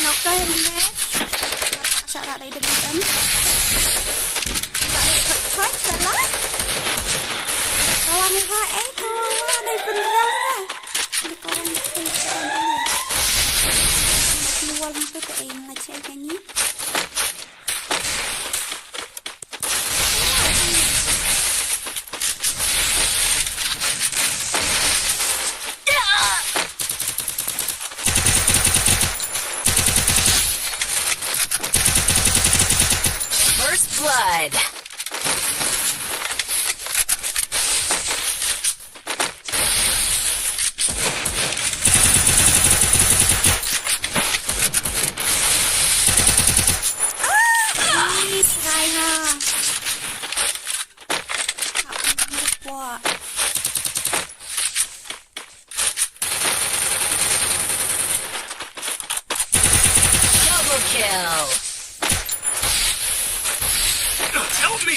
Knock-a ring ne. Sa ra dei dei kan. Sa ra dei kan, sa ra. Kawan ha, eh, kawan ha, dei pynrang ha. Dei kawan, dei kawan, eh. Luar muka tu, eh, ngacak kan ni. First blood. Double kill. Help me!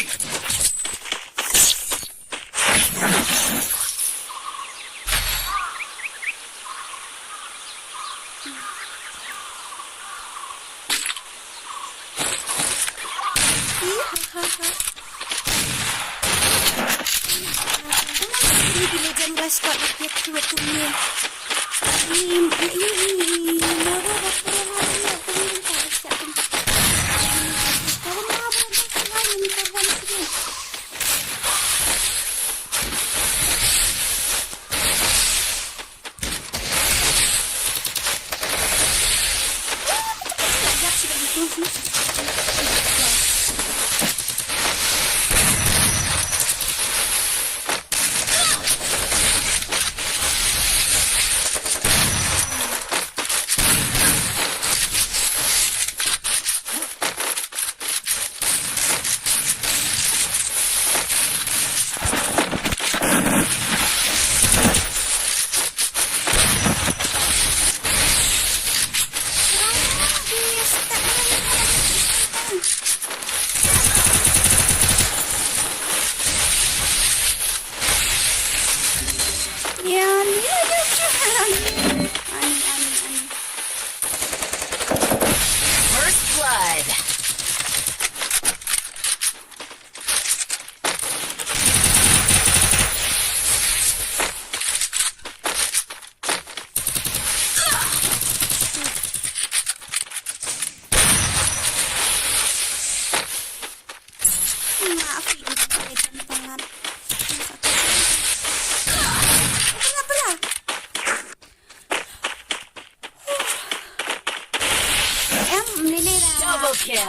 Lili da. Double kill.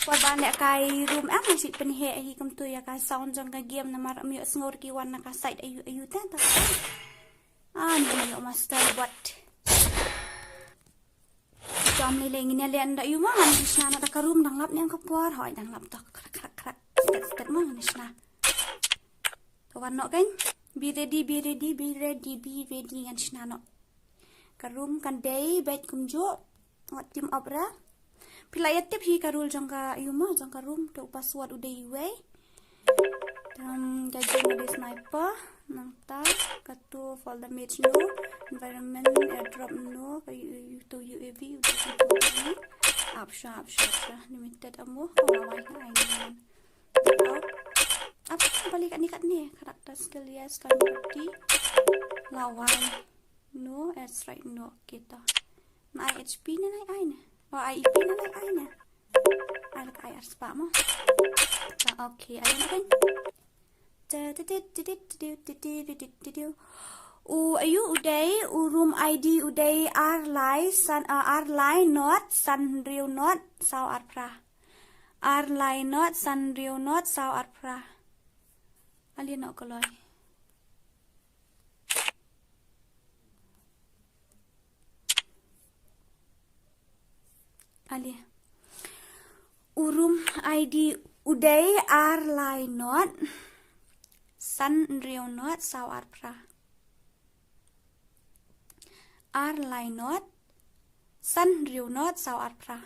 Por ban lehkai room em, shi pynheh hi kumtu ïa ka sound jong ka game namar ym ïohsngew ki wan na ka side aïu aïu te ta. Ah, ni ïoh master bot. Jom lili ngin ïa leh nda aïu ma ngan shna na da ka room dang lap ne ka por hoi dang lap tok krak krak krak. Stet stet ma ngan shna. To wan noh kan. Be ready, be ready, be ready, be ready ngan shna noh. Ka room kan dei beit kumjuh. Ngat team up ra. Phi la ïa tip hi ka rule jong ka aïu ma jong ka room to password u dei uwei. Tam ka jong u dei sniper. Nangta katu fall damage no. Environment airdrop no. Ka u u to U A V u dei sniper. Up sha up sha up sha limited amo. Oh, wai ka ai ni. Up. Up balik kat ni kat ni. Character skill yes kan berarti. Lawan. No, airstrike no kita. Na I H P ne na I ne. Oh, I E P ne na I ne. Ai lak ai ar spah mo. Ah, okay, ai na kan. U aïu u dei, u room I D u dei ar lai san, ah, ar lai not san hynriew not saw ar phra. Ar lai not san hynriew not saw ar phra. Ali noh kloi. Ali. U room I D u dei ar lai not san hynriew not saw ar phra. Ar lai not san hynriew not saw ar phra.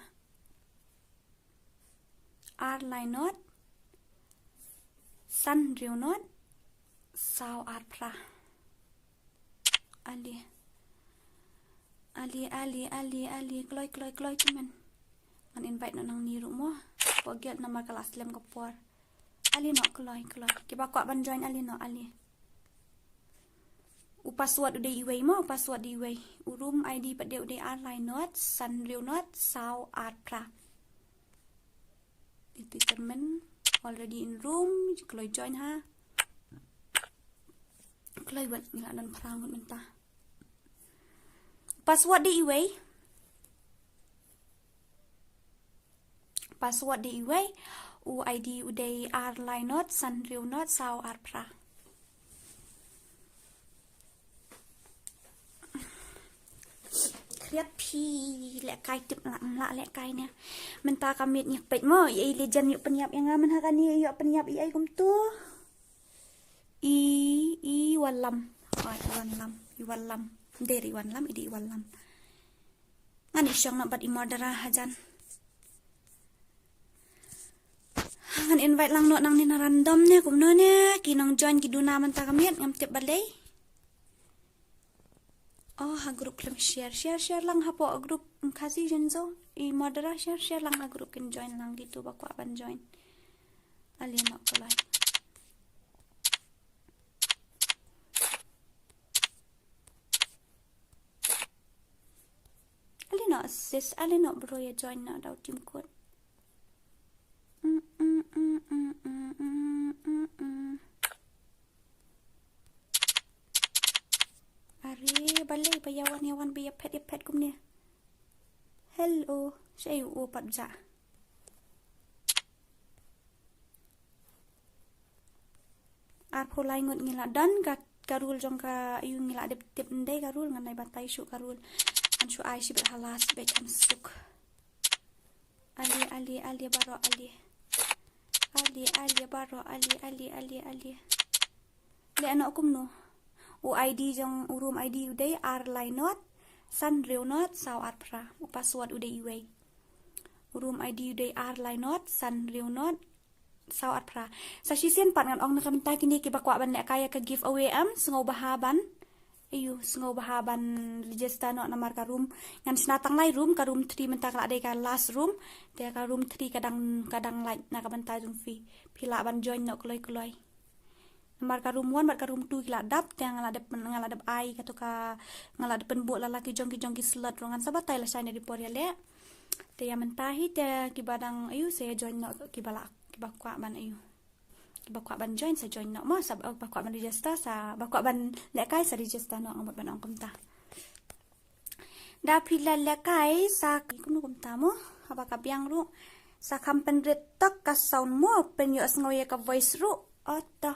Ar lai not san hynriew not saw ar phra. Ali. Ali, ali, ali, ali. Kloi, kloi, kloi tu men. Ngan invite noh nangne ruh mo. Pok guild namar ka la slem ka por. Ali noh kloi, kloi. Kiba kwah ban join ali noh, ali. U password u dei uwei mo, u password u dei uwei. U room I D pat dei u dei ar lai not san hynriew not saw ar phra. Itu termen already in room, kloi join ha. Kloi wat ngi la don phra ngut mynta. Password u dei uwei. Password u dei uwei. U I D u dei ar lai not san hynriew not saw ar phra. Kriat phi lehkai tip la, la lehkai ne. Mynta ka miet ngi peit mo, i legend ïoh pynïap ïa nga mynha kane ïoh pynïap i ai kumtu. I, i Wallam. Oh, i Wallam. I Wallam. Dei i Wallam, i dei i Wallam. Ngan ïa shong noh bad i murderer hajan. Ngan invite lang noh nangne na random ne kumno ne ki nong join ki duna mynta ka miet ngam tip balei. Oh, ha group khlem share, share, share lang hapoh group Khasi Jinzo. I murderer share, share lang ha group kin join lang kitu ba kwah ban join. Ali noh kloi. Ali noh sis, ali noh bro ïa join noh da u team code. Mm, mm, mm. Are, balei ba ïa wan, ïa wan ba ïa phet, ïa phet kumne. Hello, shaei u pat ja. Arphew lai ngut ngi la don ka, ka rule jong ka aïu ngi la dep tip ndei ka rule ngan ai batai shuh ka rule. Ngan shu ai shibit ha last bad kan suk. Ali, ali, ali baroh ali. Ali, ali baroh ali, ali, ali, ali. Leh noh kumno. U I D jong u room I D u dei ar lai not san hynriew not saw ar phra. U password u dei uwei. U room I D u dei ar lai not san hynriew not saw ar phra. Sa shisien pat ngan ong na ka bynta kine kiba kwah ban lehkai ïa ka giveaway em, sngewbha ban. Aïu, sngewbha ban register noh namar ka room. Ngan shna tang lai room, ka room three mynta ka la dei ka last room. Te ka room three ka dang, ka dang lait na ka bynta jong phi. Phi lah ban join noh kloi kloi. Namar ka room one bad ka room two ki la dap, te nga la dep, nga la dep ai katu ka, nga la dep pynbud la la ki jong ki jong ki slot ruh ngan sa batai lashai na dei por ïaleh. Te ïa mynta hi te kiba dang aïu sa ïa join noh kiba la, kiba kwah ban aïu. Kiba kwah ban join sa join noh mo, sa ba kwah ban register sa, ba kwah ban lehkai sa register noh nga mut ban ong kumta. Da phi la lehkai sa kumno kumta mo, haba ka biang ruh sa kham pynrit tok ka sound mo, pynïohsngew ïa ka voice ruh. Oto.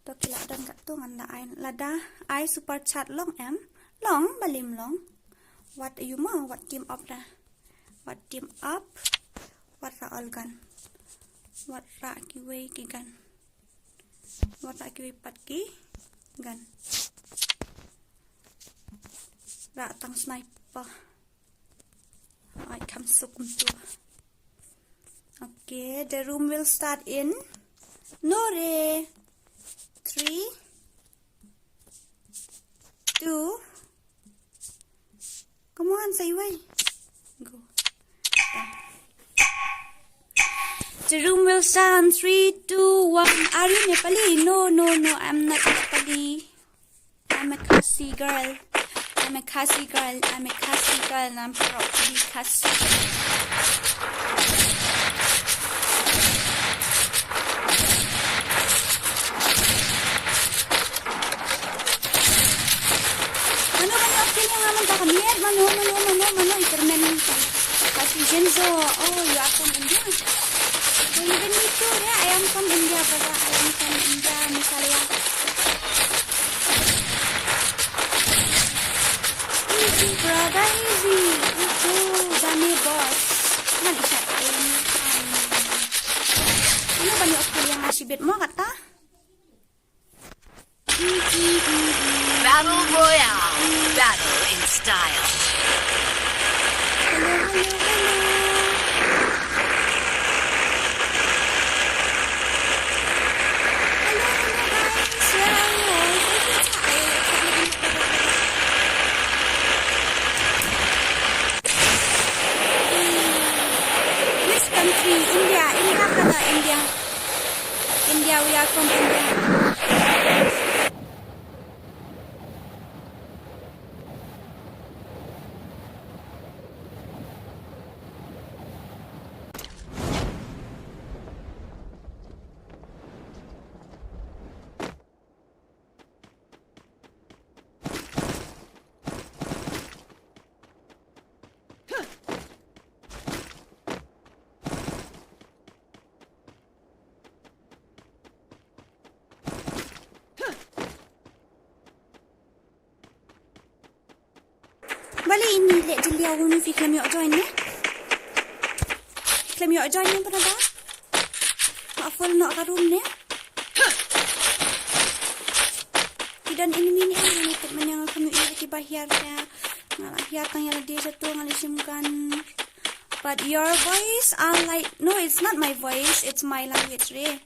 To ki la don katto ngan da ai, lada ai super chat long em? Long, balei ym long. Wat aïu mo, wat team up da. Wat team up. Wat rah all gun. Wat rah kiwei ki gun. Wat rah kiwei pat ki gun. Rah tang sniper. Ai, kam suk kumtu. Okay, the room will start in, no re. Three, two. Come on, say why. Go. The room will start in three, two, one. Are you Nepali? No, no, no, I'm not Nepali. I'm a Khasi girl. I'm a Khasi girl. I'm a Khasi girl, and I'm proud to be Khasi. Mano, mano, okay, mano, mano, mano, mano, mano, mano, i kyrmen. Khasi Jinzo. Oh, you are from India? So even me too, yeah, I am from India, brother. I am from India, Meghalaya. Easy, brother, easy. Uhu, Jani boss. Ngan i shot aim. Ano ba ni Australia nga shibit mo kata? Battle Royale. Battle in style. Hello, hello, hello. Hello, hello, guys. Where are you all? Which country? India. India, brother, India. India, we are from India. Balei ini leh jylliew, uni phi khlem ïoh join ne? Khlem ïoh join ne, brother? Ma full noh ka room ne? Ki don enemy ne, uni tip mynne nga khlem ïoh ïa kiba hiar te. Nga la hiar tang ïa lade sha to, nga la shim gun. But your voice are like, no, it's not my voice, it's my language re.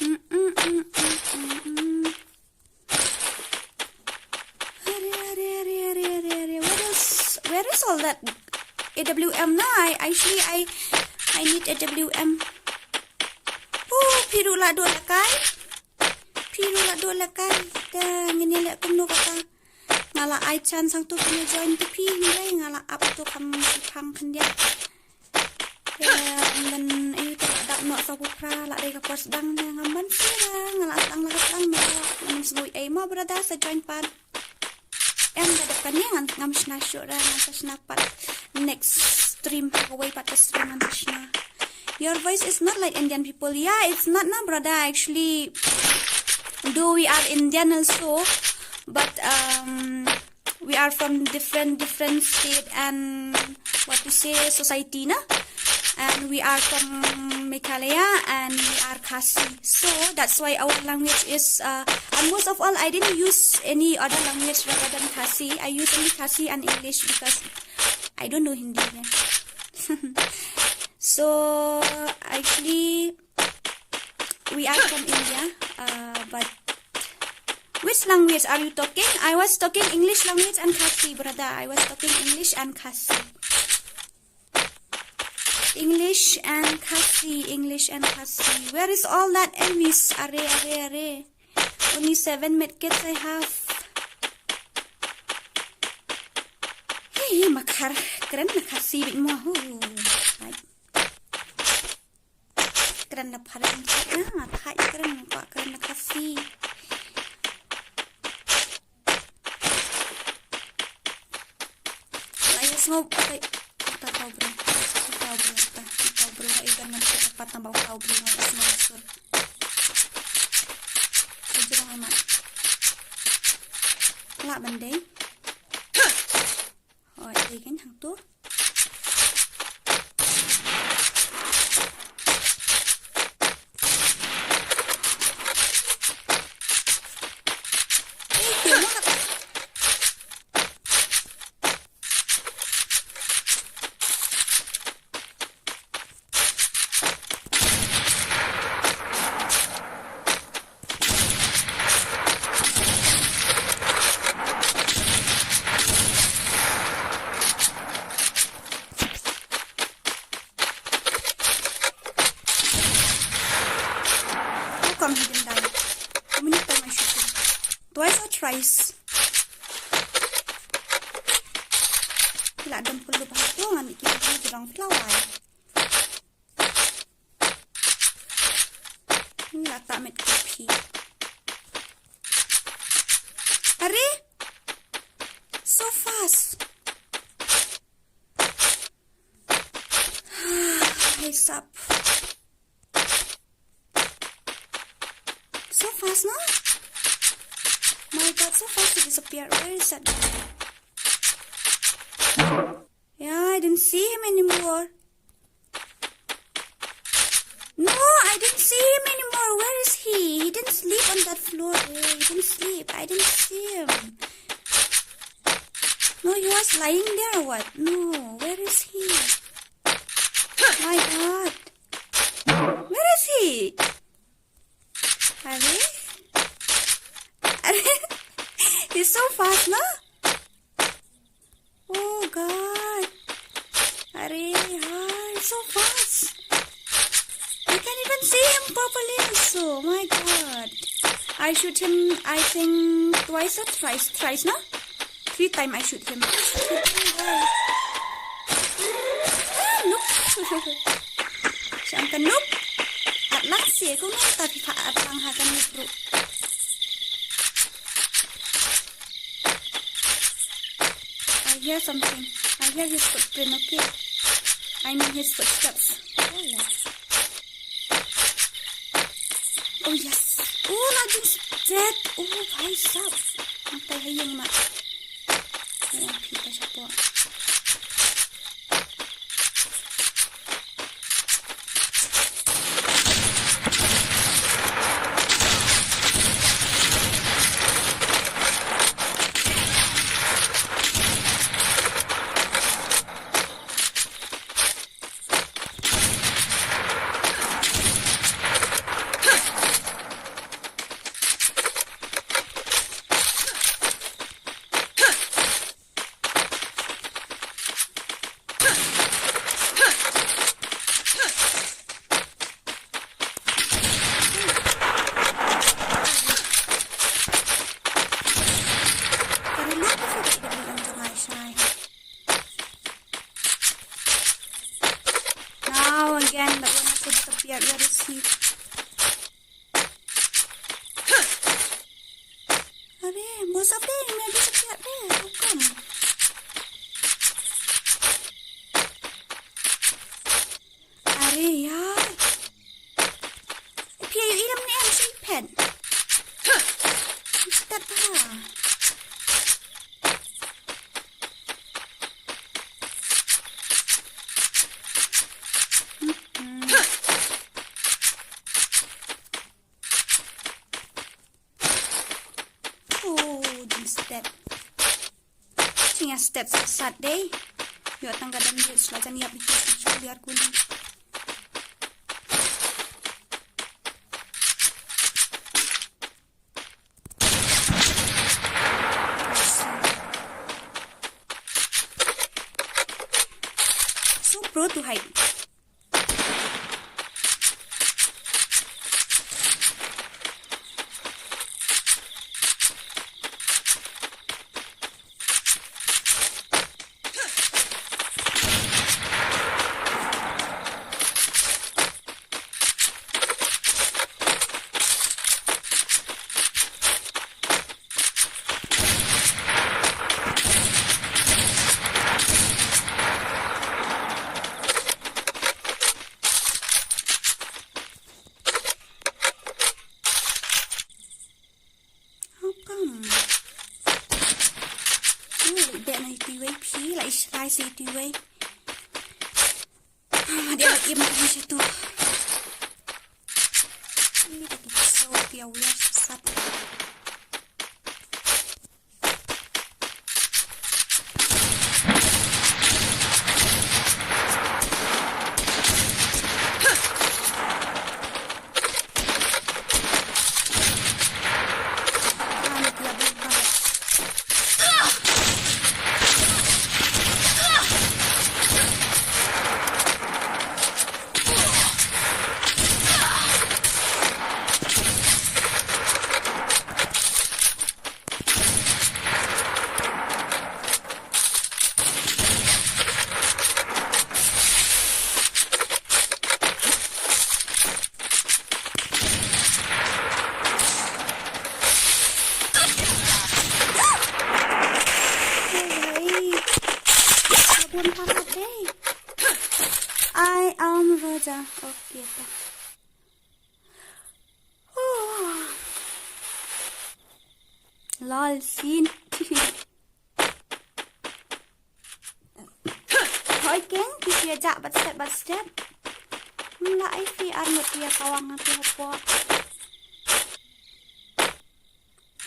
Mm, mm, mm, mm, mm, mm. Hurry, hurry, hurry, hurry, hurry, hurry. Where is, where is all that A W M? No, I, actually, I, I need A W M. Oh, phi ruh la duh lehkai. Phi ruh la duh lehkai. Te ngin ïa leh kumno kata. Nga la ai chance hangto phin join te phi, hynrei nga la ap to kham shipang khyndiat. Te ynda ayu te la dap noh sa ku phra, la dei ka por sdang ne, ngam ban sdang, nga la sdang la ka sdang ne, ngam sngewbha ei mo brother sa join pat. Em ka dep kane ngan, ngam shna shuh ra, ngan sa shna pat next stream, kawei pat ka stream ngan sa shna. Your voice is not like Indian people. Yeah, it's not na, brother. Actually, though we are Indian also, but, um, we are from different, different state and, what to say, society, na? And we are from Meghalaya and we are Khasi. So that's why our language is, uh, and most of all, I didn't use any other language rather than Khasi. I use only Khasi and English because I don't know Hindi, yeah. So, actually, we are from India, uh, but which language are you talking? I was talking English language and Khasi, brother. I was talking English and Khasi. English and Khasi, English and Khasi. Where is all that enemies? Are, are, are. Only seven medkits I have. Hey, makhar, kren na Khasi bit mo. Hu. Hai. Kren na phareng, na, thai kren, kwa kren na Khasi. Sngewbha, okay. Uta u tau briew. Uta u tau briew, uta, uta u tau briew. Ai, kan ngan pat nambah uta u tau briew, ngan sngewbha sur. Ka jrong ai mat. Lah ban dei. Hooid, dei kan hangto. How come he didn't die? How many times I shoot him? Twice or thrice? Phi la don pynlong ba to ngan ki jrong phi la wai. Phi la ta met ki phi. Are? So fast. Heads up. So fast, no? My God, so fast he disappeared. Where is that guy? Yeah, I didn't see him anymore. No, I didn't see him anymore. Where is he? He didn't sleep on that floor. Eh, he didn't sleep. I didn't see him. No, he was lying there or what? No, where is he? My God. Where is he? Are? Are? He's so fast, no? Oh God. Are, hi, so fast. I can't even see him properly also. My God. I shoot him, I think, twice or thrice. Thrice, no? Three time I shoot him. Shoot him, guys. Ah, noob. Siyang ka noob. At lang sih, kumno ta phi pha at lang ha ka noob ruh. I hear something. I hear his footprint, okay? I mean his footsteps. Oh, yeah. Oh, yes. Oh, la jingstet. Oh, bhai sahab. Nangtai ha ïing ma. Ngan phi ta shapoh. Now again, that one has to disappear. Where is he? Are, most of them have disappeared there. How come? Are yaar. Phi ïohi ne em shu phet. Start bha. Oh, jingstet. Jingstet sat dei. Ïoh tang ka dang ïoh sla jan ïap ïa ki sha kliar kuni. So pro to hide. Shai sa iti wei. Ah, dia lagi makan situ. Ini tadi so dia wias sat. I am Roja. Okay, ta. Lol, sin. Hoi keng, ki sia jak bat step bat step. Mla ai fi ar ngut ïa kawang atu hapoh.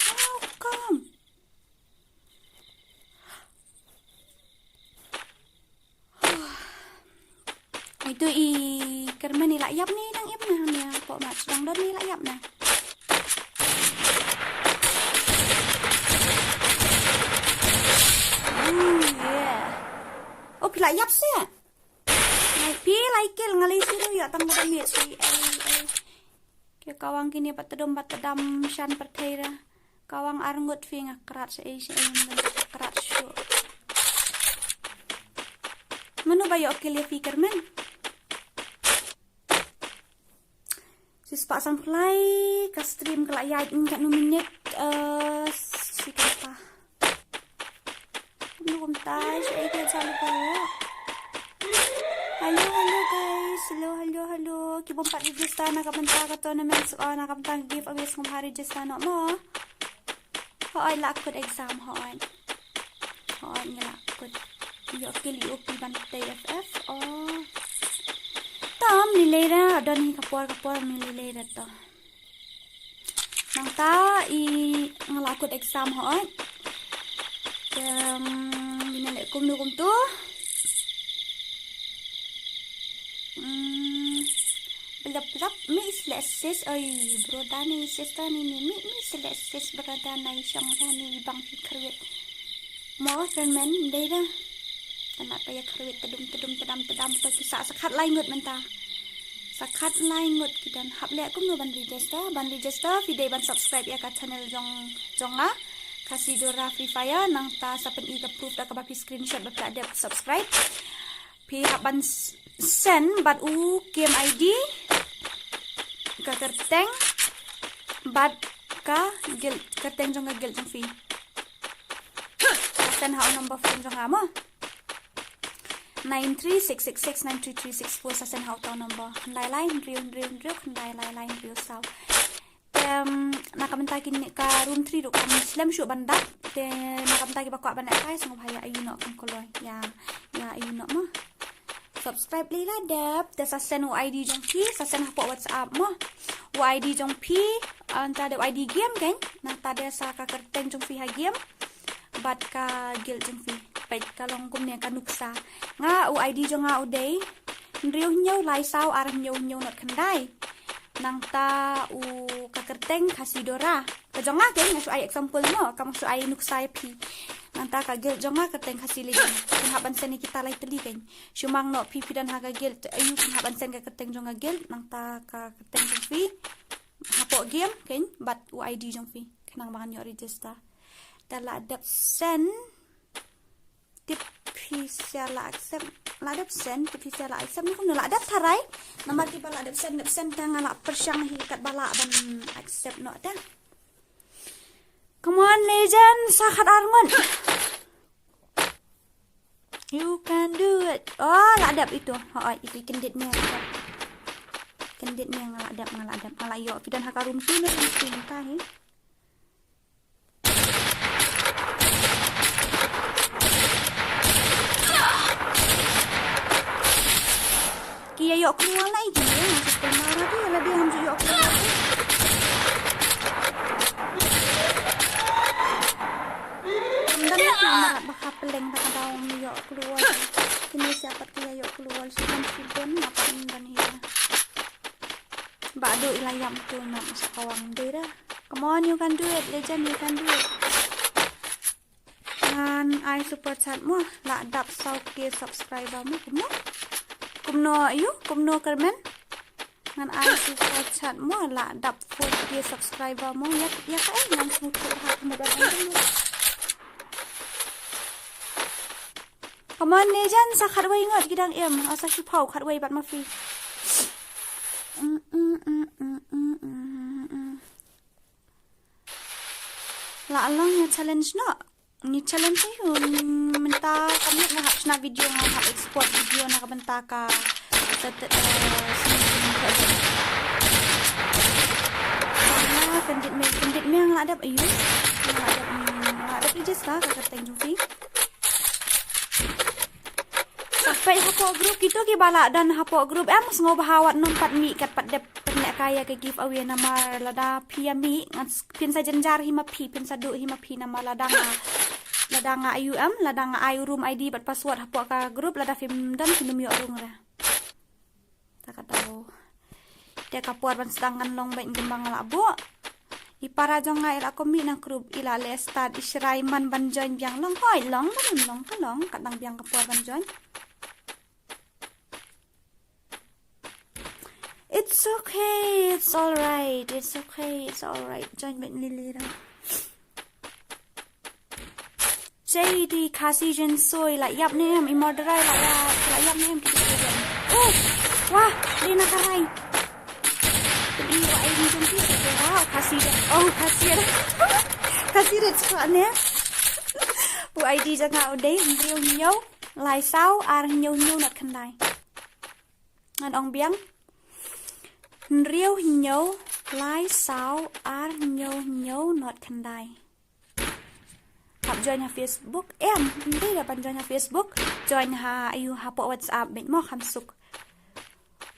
How come? Itu i kyrmen i la ïap ne dang ïap ne, ha ne, pok mat sdang don ne i la ïap ne. Ooh, yeah. Oh, phi la ïap se. Ngai phi la i kill, nga la i siew ïa tang ba dam miet si, ai, ai. Ki kawang kine pat tdom pat tdam shan pyrthei ra. Kawang ar ngut phi nga krat sa ei sa ei, nga krat shuh. Mano ba ïoh kill ïa phi kyrmen? Shispah san khlai ka stream ka la ïaid katno minit, eh, shi kynta. Kumno kumtai, shi ai ka jam ka. Hello, hello guys. Hello, hello, hello. Ki bym pat register na ka bynta ka tournament, oh, na ka bynta ka giveaway, sngewbha register noh mo. Hooid, la kut exam, hooid. Hooid, ngi la kut. Ïoh kill ïa u phi ban tei F F. Oh. Tam lilei ra, don hi ka por ka por, mi lilei ra to. Nangta i nga la kut exam hooid. Te, mm, ngin leh kumno kumto. Mm, blap blap, mi is leh sis, oi, brother ni, sister ni, ni, mi, mi is leh sis, brother ni, shang ni, bang phi khrwit. Mo, kyrmen, dei da. Tang ba ïa khrwit tdum, tdum, tdam, tdam, to ki sah sa khatlai ngut mynta. Sa khatlai ngut ki don. Hap leh kumno ban register, ban register, phi dei ban subscribe ïa ka channel jong, jong nga. Khasi Dora Free Fire, nangta sa pyni ka proof da kaba phi screenshot ba phi la dep subscribe. Phi hap ban s-, send bad u game I D, ka kyrteng, bad ka guild, kyrteng jong ka guild jong phi. Sa send ha u number phone jong nga mo. Nine three six six six nine three three six four, sa send ha uta u number. Khyndai lai hynriew hynriew hynriew khyndai lai lai hynriew saw. Te, mm, na ka bynta kine ka room three ruh kam slem shuh ban dap. Te na ka bynta kiba kwah ban lehkai sngewbha ïa ïohi noh kum kloi. Ïa, ïa ïohi noh mo. Subscribe lei la dep, te sa send u I D jong phi, sa send hapoh WhatsApp mo. U I D jong phi, ah, nangta de u I D game kan, nangta de sa ka kyrteng jong phi ha game. Bad ka guild jong phi. Peit ka long kumne ka nuksa. Nga u I D jong nga u dei hynriew hynñiew lai saw ar hynñiew hynñiew nod khyndai. Nangta u ka kyrteng Khasi Dora. Ka jong nga keiñ nga shu ai example mo, kam shu ai nuksa ïa phi. Nangta ka guild jong nga kyrteng Khasi Legend. Phin hap ban send ïa kita lai tylli keiñ. Shu mang noh phi phi don ha ka guild, aïu phin hap ban send ka kyrteng jong ka guild, nangta ka kyrteng jong phi. Hapoh game keiñ, bad u I D jong phi. Khnang ba ngan ïoh register. Te la dep send. Tip phi sa la accept, la dep send, tip phi sa la accept, ni kumno la dep tharai. Namar kiba la dep send, dep send te nga la pyrshang hi katba lah ban accept noh te. Come on, legend, sa khat ar ngut. You can do it. Oh, la dep itu. Hooid, itu kyndit ne. Kyndit ne nga la dep, nga la dep, nga la ïoh. Phi don ha ka room two ne, room two ne ta hi. Ïoh klur la ïa ki, ïa, nga shu pynmar ha ki, lada ngam ju ïoh klur. Ngam dang ïa ki, nga ba ha pyleng da ka daw ngam ïoh klur. Kine sha pat ki ïa ïoh klur, shi don shi don, nga pat ngam dang ïa. Ba dei la ïam tu na sa kawang dei da. Come on, you can do it, legend, you can do it. Ngan ai super chat mo, la dap saw K subscriber mo, kumno? Kumno ïa u, kumno Kermen? Ngan ai super chat mo, la dap four K subscriber mo, ïa, ïa ka ai ngan smut ha mo da. Come on, legend, sa khatwei ngut ki dang im, sa shiphew khatwei bad ma phi. Mm, mm, mm. La long ïa challenge noh. Ngi challenge ïa u mynta ka miet nga hap shna video, nga hap export video na ka bynta ka Saturday, eh, Sunday. Kyndit me, kyndit me nga la dep aïu. Nga la dep, mm, nga la dep register ka kyrteng jong phi. Sa peit hapoh group, kito kiba la don hapoh group, em, sngewbha wat nym pat mih kat pat dep pynlehkai ïa ka giveaway namar lada phi ïa mih, ngan s-, phin sa jynjar hi ma phi, phin sa duh hi ma phi namar lada nga, lada nga aïu em, lada nga ai u room I D bad password hapoh ka group, lada phim don phin ym ïoh rung re. Ta ka daw. Te ka por ban sdang ngan long bad kumba nga la buh. I para jong nga i la kum mih na group, i la leh start, i shrai man ban join biang, long hoi, long, long, long, ka long, ka dang biang ka por ban join. It's okay, it's alright, it's okay, it's alright. Join bad Lily ra. J D Khasi Jin Soi, la ïap ne em, i murderer, la ïap, la ïap ne em, kita kita. Oh, wah, Lina Karai. Pyn-i wa ai ni jong ki, wow, Khasi Jin, oh, Khasi Jin. Khasi Jin Soi ne. U I D jong nga u dei, hynriew hynñiew, lai saw, ar hynñiew hynñiew, not khyndai. Ngan ong biang. Hynriew hynñiew, lai saw, ar hynñiew hynñiew, not khyndai. Hap join ha Facebook. Em, ym dei da ban join ha Facebook. Join ha, aïu, hapoh WhatsApp beit mo kham suk.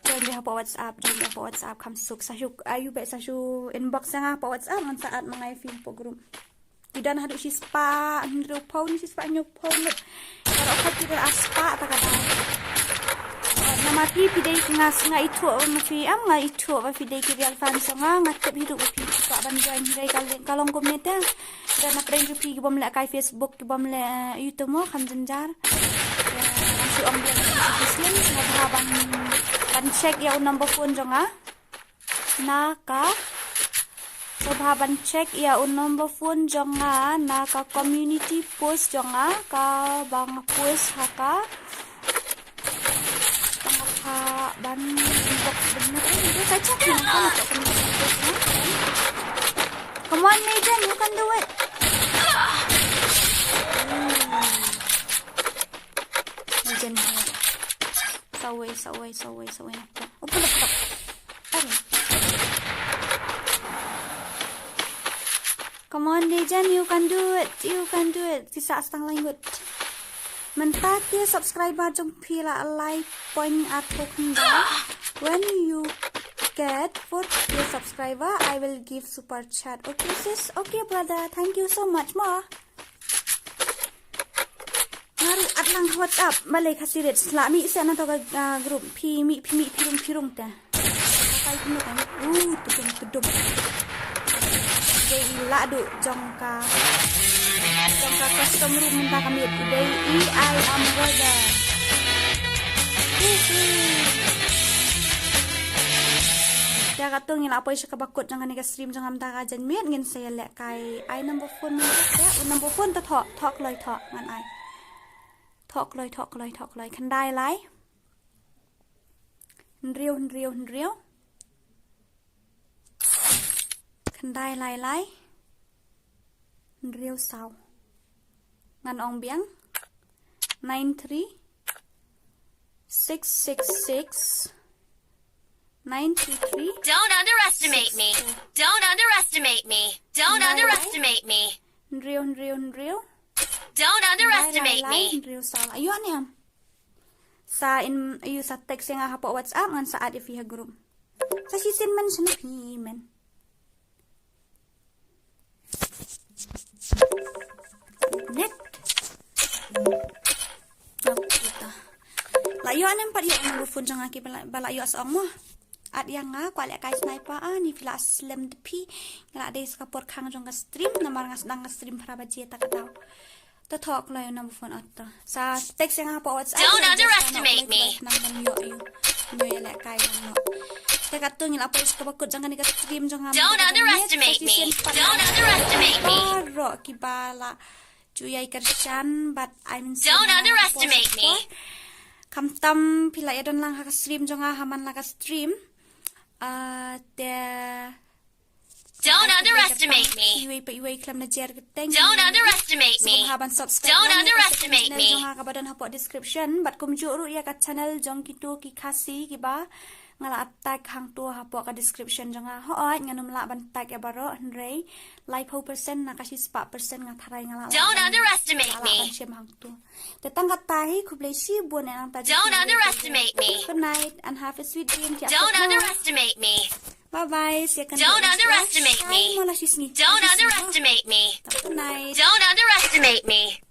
Join beit hapoh WhatsApp, join beit hapoh WhatsApp kham suk. Sa shu, aïu, beit sa shu inbox ïa nga hapoh WhatsApp, ngan sa add ma nga ïa phi hapoh group. Ki don haduh shispah hynriewphew ne shispah hynñiewphew ngut. Baroh khat ki don arspah ta ka dei. Namar phi, phi dei, nga, nga ithuh ma phi, em, nga ithuh ba phi dei ki real fans jong nga, nga tip hi ruh ba phi kwah ban join hi, ka, ka long kumne te. Don na pdeng jong phi ki bym lehkai Facebook, ki bym leh, eh, YouTube mo, kham jynjar. Nga shu ong biang, sngewbha ban, ban check ïa u number phone jong nga. Na ka, sngewbha ban check ïa u number phone jong nga na ka community post jong nga, kaba nga post ha ka, kaba nga, ban inbox, ban, eh, ka check na ka, na ka community post jong nga. Come on, Megan, you can do it. Hmm. Megan, sawei, sawei, sawei, sawei. Open up, open up. Come on, Dejan, you can do it. You can do it. Ki sah stang language. Mynta ki subscriber jong phi la lai point arphew khyndai. When you get four K subscriber, I will give super chat. Okay, sis. Okay, brother. Thank you so much, ma. Nga ruh at lang WhatsApp, balei Khasi Rit, sla mih seh na to ka, ah, group, phi mih, phi mih, phi rung, phi rung te. Ka kai kumno kan? Uh, tudum, tudum. Dei i la duh jong ka, jong ka custom room mynta ka miet, dei i ai am warder. Uhu. Te katto ngi la poi sha kaba kut jong kane ka stream jong nga mynta ka janmiet, ngin sa ïalehkai. Ai number phone mynta te, u number phone te thoh, thoh kloi thoh ngan ai. Thoh kloi, thoh kloi, thoh kloi. Khyndai lai. Hynriew, hynriew, hynriew. Khyndai lai lai. Hynriew saw. Ngan ong biang. Nine three six six six nine three three. Don't underestimate me. Don't underestimate me. Don't underestimate me. Hynriew, hynriew, hynriew. Don't underestimate me. Hynriew saw. Ayo, ani am. Sa in ïa u sa text ïa nga hapoh WhatsApp, ngan sa add ïa phi ha group. Sa shisien men, shisien phi men. Net. Okay, to. La ïoh ne em pat ïoh number phone jong nga kiba la, ba la ïoh sa ong mo. Add ïa nga, kwah lehkai sniper, ah, ne phi la slem de phi. Nga la dei sa ka por khang jong ka stream, namar nga sdang ka stream phra baje ta ka daw. To, to kloi number phone, ah, to. Sa text ïa nga hapoh WhatsApp. Don't underestimate me. Nang ban ïoh ïa u. Ïoh ïa lehkai nang noh. Te katto ngi la poi sha kaba kut jong kane ka stream jong nga. Don't underestimate me. Don't underestimate me. Baroh kiba la ju ïai kyrshan bad ai mynsiem. Don't underestimate me. Khamtam phi la ïa don lang ha ka stream jong nga ha man la ka stream. Ah, te Don't underestimate me. Iwei pa iwei khlem na jer kyrteng. Don't underestimate me. Sngewbha ban subscribe. Don't underestimate me. Jong nga kaba don hapoh description bad kumjuh ruh ïa ka channel jong kito ki Khasi kiba nga la tag hangto hapoh ka description jong nga. Hooid, ngan ym lah ban tag ïa baroh hynrei laiphew percent na ka shispah percent nga tharai nga la lah. Don't underestimate me. Ban shem hangto. Te tang katta hi, khublei shibun ïa nangta. Don't underestimate me. Good night and have a sweet dream. Don't underestimate me. Bye bye. See you again. Don't underestimate me. Don't underestimate me. Good night. Don't underestimate me.